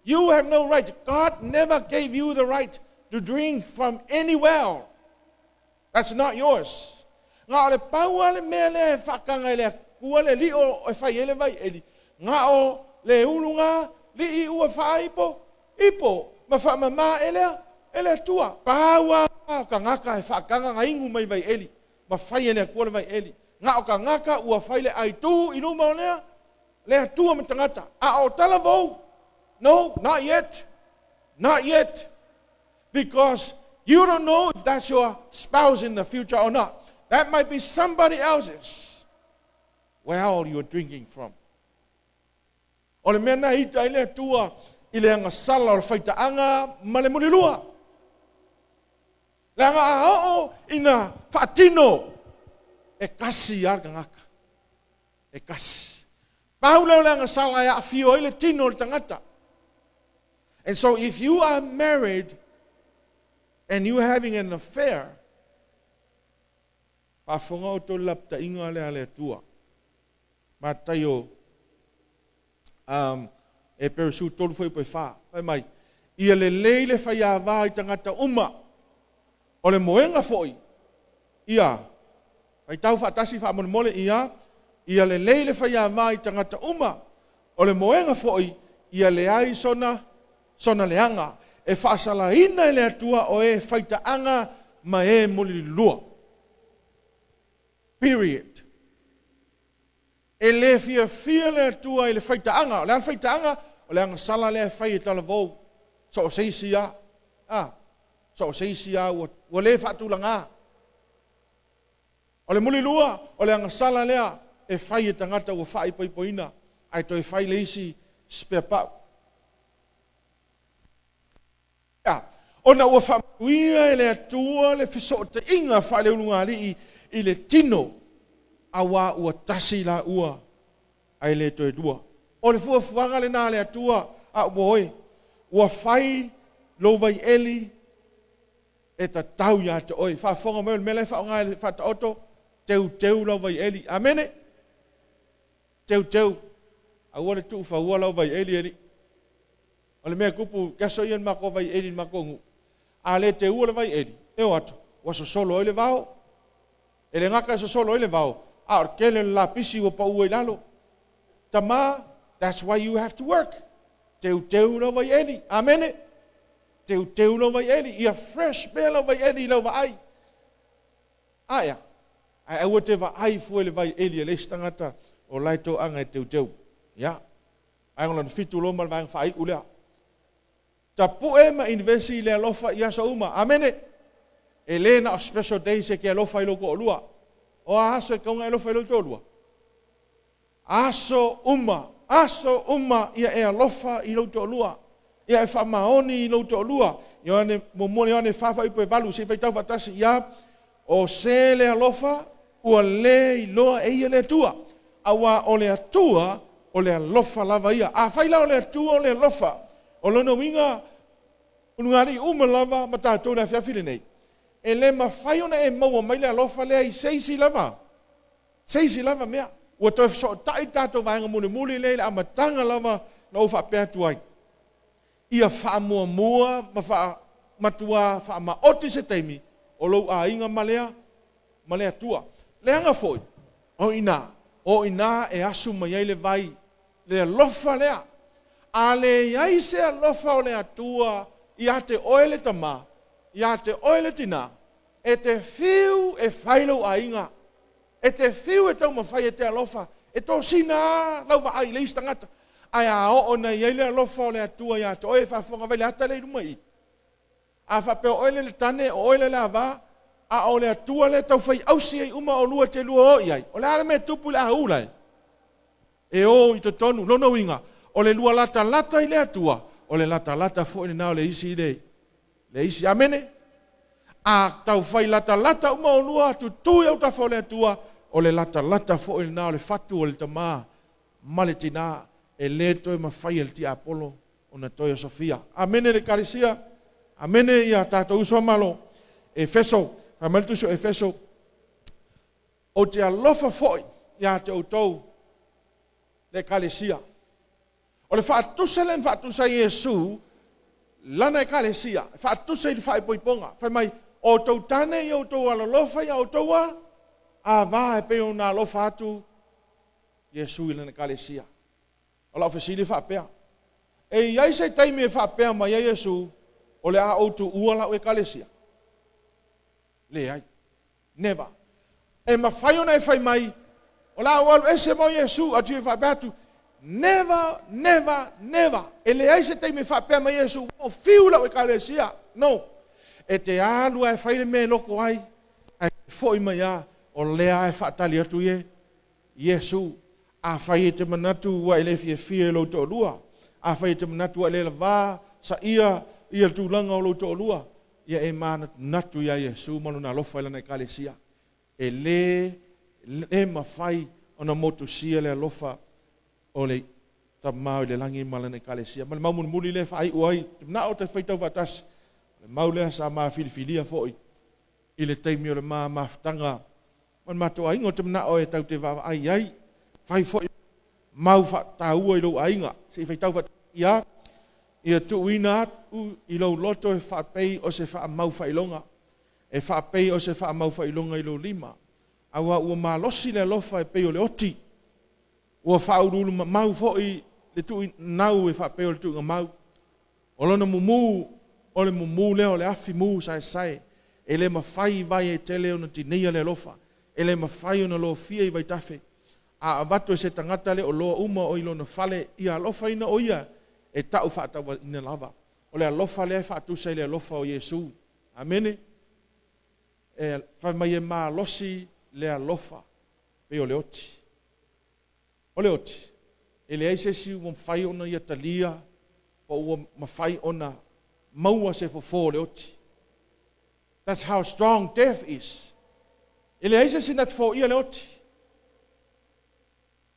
You have no right. God never gave you the right to drink from any well. That's not yours. Na o le pau lava le mea lea e faataga e le Atua le lio e fai ai le vaieli, na o le uluga lii ua faaipo ipo ma faamama e le e le Atua. Pau lava o tagata e faataga na inu mai vaieli ma fai e le Atua le vaieli. Na o tagata ua fai le aitu i luma o lea le Atua ma tagata. A o talavou, no, not yet, not yet. Because you don't know if that's your spouse in the future or not. That might be somebody else's well you're drinking from. O le mea na ita ai le Atua i le agasala o le faitaaga ma le mulilua. Leaga a oo ina faatino, e kasi lava le tagata. E kasi. Pau lea o le agasala e aafio ai le tino o le tagata. And so if you are married and you having an affair, faafofoga outou i le lapataiga lea a le Atua. Mataio um, Eperesu 3 fuaiupu e 4. Fai mai, ia lelei le faiāvā i tagata uma, o le moega foi, ia, faitau faatasi faamolemole, ia, ia lelei le faiāvā i tagata uma, o le moega foi, ia leai sona, sona leaga, e faasalaina e le Atua o e faitaaga ma e mulilua. Period. E le fiafia le Atua i le faitaaga. O le a le faitaaga? O le agasala lea e fai e talavou. So o se isi lava. A, so o se isi lava ua, ua le faatulagā. O le mulilua, o le agasala lea e fai e tagata ua faaipoipoina, ae toe fai le isi spare pau. A, ona ua faamanuia e le Atua le fesootaiga faaleulugalii i le tino, auā ua tasi laua, ae le toe lua. O le fuafuaga lena a le Atua, a ua oe, ua fai lou vaieli e tatau ia te oe. Faafofoga mai, o le mea la e faaaoga e le Faataoto, teuteu lau vaieli. Amene? Teuteu. Aua le tuufaua lau vaieli, alii. O le mea e tupu i aso ia i le matou vaieli i le matou nuu, a le teua le vaieli, e o atu, ua sosolo ai le vao. E le gata e sosolo ai le vao, a o le tele o le lapisi ua pau ai i lalo. Tama, that's why you have to work. Teuteu lau vaieli. Amene? Teuteu lau vaieli. Ia fresh pea lau vaieli i lau vaai. Aea, ae aua te vaai fua i le vaieli a le isi tagata o la e toaga e teuteu. Ia. Vaega lona fitu loa ma le vaega faaiu lea. Tapue ma inivesi i le alofa i aso uma. Amene! E le na o special days e te alofa i lou toalua. O a aso e tatau ona e alofa i lou toalua? Aso uma, aso uma ia e alofa i lou toalua. Ia e faamaoni i lou toalua. Ioane, muamua Ioane 4 fuaiupu e 8, se i faitau faatasi, ia, o se le alofa, ua le iloa e ia le Atua, aua o le Atua o le alofa lava ia. Afai la o le Atua o le alofa, o lona uiga, ulugalii uma lava ma tatou i le afiafi lenei, e le mafai ona e maua mai le alofa lea i se isi lava, se isi lava mea. Ua toe fesootai le tatou vaega mulimuli lea i le amataga lava na ou faapea atu ai, ia faamuamua ma faa, matuā faamaoti se taimi o lou aiga ma le, ma le Atua. Leaga foi, o i ina, o i ina e asu mai ai le vai, le alofa lea. A leai se alofa o le Atua ia te oe le tama, ia te oe le tinā, e te fiu e fai lou aiga, e te fiu e taumafai e te alofa, e tosina lava lau vaai i le isi tagata, ae a oo ina i ai le alofa o le Atua ia te oe, e faafofoga mai le ata lea i luma i i. A faapea o oe lea le tane, o oe lea le ava, a o le Atua lea e taufai ausi ai uma oulua e te lua o i ai, o le a le mea e tupu i le ahu la e? E o i totonu. Lona uiga, o le lua latalata i le Atua, o le latalata foi lena o le isi i le, le isi. Amene? A taufai latalata uma oulua, tutu i autafa o le Atua, o le latalata foi lena o le fatu o le tama ma le tinā, e le toe mafai e le tiapolo ona toe osofia. Amene le Ekalesia, amene ia tatou uso a Malo. Efeso, fai mai le tusi o Efeso, Ou te alofa foi ia te outou le Ekalesia. O le faatusa lea na faatusa ai Iesu lana Ekalesia, e faatusa i le faaipoipoga. Fai mai, o outou tane ia outou alolofa ia outou a ava e pei ona alofa atu Iesu i lana Ekalesia. O lau fesili e faapea, E i ai se taimi e faapea mai ai Iesu, O le a ou tuua lau Ekalesia? Leai. Never. E mafai ona e fai mai, O le a ou alu ese ma Iesu, ae te faapea atu, Never, never, never. E leai se taimi e faapea mai Iesu, ua ou fiu i lau Ekalesia. No. E te alu lava e fai le mea e loko ai, ae foi mai lava, o lea lava e faatali atu ie. Iesu, afai e te manatu ua e le fiafia i lou toalua, afai e te manatu ua e le lavā saia ia le tulaga o lou toalua, ia e manatunatu iā Iesu ma Lona alofa i Lana Ekalesia. E le, le mafai ona motusia le alofa o le Tama o i le Lagi ma Lana Ekalesia. Ma le mau mulimuli lea e faaiu ai, te manao te faitau faatasi, o le mau lea sa ma filifilia foi i le taimi o le ma mafutaga ma le matou aiga. Ou te manao e tatou te vaavaai i ai, fai foi mau faataua i lou aiga, se i faitau faatasi ia, ia tuuina atu i lou loto e faapei o se faamau faailoga, e faapei o se faamau faailoga i lou lima, aua ua malosi le alofa e pei o le oti, ua faauluulu mamau foi le tuuinau e faapei o le tuuga mau. O lona mumu, o le mumu lea o le afi mu saesae, e le mafai i vai e tele ona tineia le alofa, e le mafai ona lofia i vaitafe. A avatu e se tagata le oloa uma o i lona fale, ia alofaina o ia e ta'u faatauaina lava. O le alofa lea e faatusa i le alofa o Iesu. Amene. E fai mai e malosi le alofa pei o le oti. O le oti, e leai se isi ua mafai ona ia talia po ua mafai ona maua se fofo o le oti. That's how strong death is. E leai se isi na te foia le oti.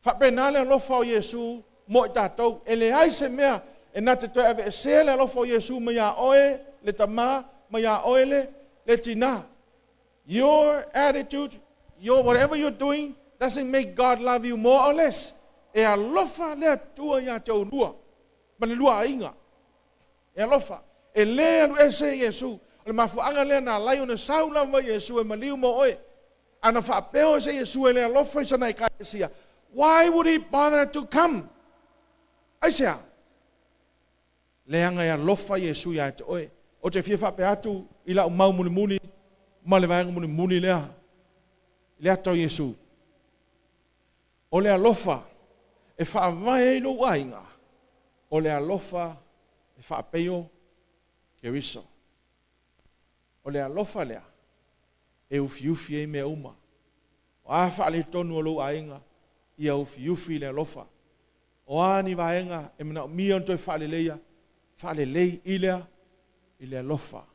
Faapena le alofa o Iesu mo i tatou. E leai se mea e na te toe aveesea le alofa o Iesu mai iā oe le tama, mai iā oe le, le tinā. Your attitude, your whatever you're doing doesn't make God love you more or less. E alofa le Atua iā te oulua ma le lua aiga. E alofa. E le alu ese Iesu. O le mafuaaga lea na alai ona sau lava Iesu e maliu mo oe. A na faapea o se Iesu e le alofa i sana Ekalesia, why would he bother to come? Aisea? Leaga e alofa Iesu ia te oe. Ou te fia faapea atu i lau mau mulimuli ma le vaega mulimuli lea, i le ata o Iesu. O le alofa e faavae ai lou aiga, o le alofa e faapei o Keriso. O le alofa lea e ufiufi ai mea uma. O a faaletonu o lou aiga, ia ufiufi i le alofa. O a ni vaega e manaomia ona toe faaleleia, Faalelei i le i le alofa.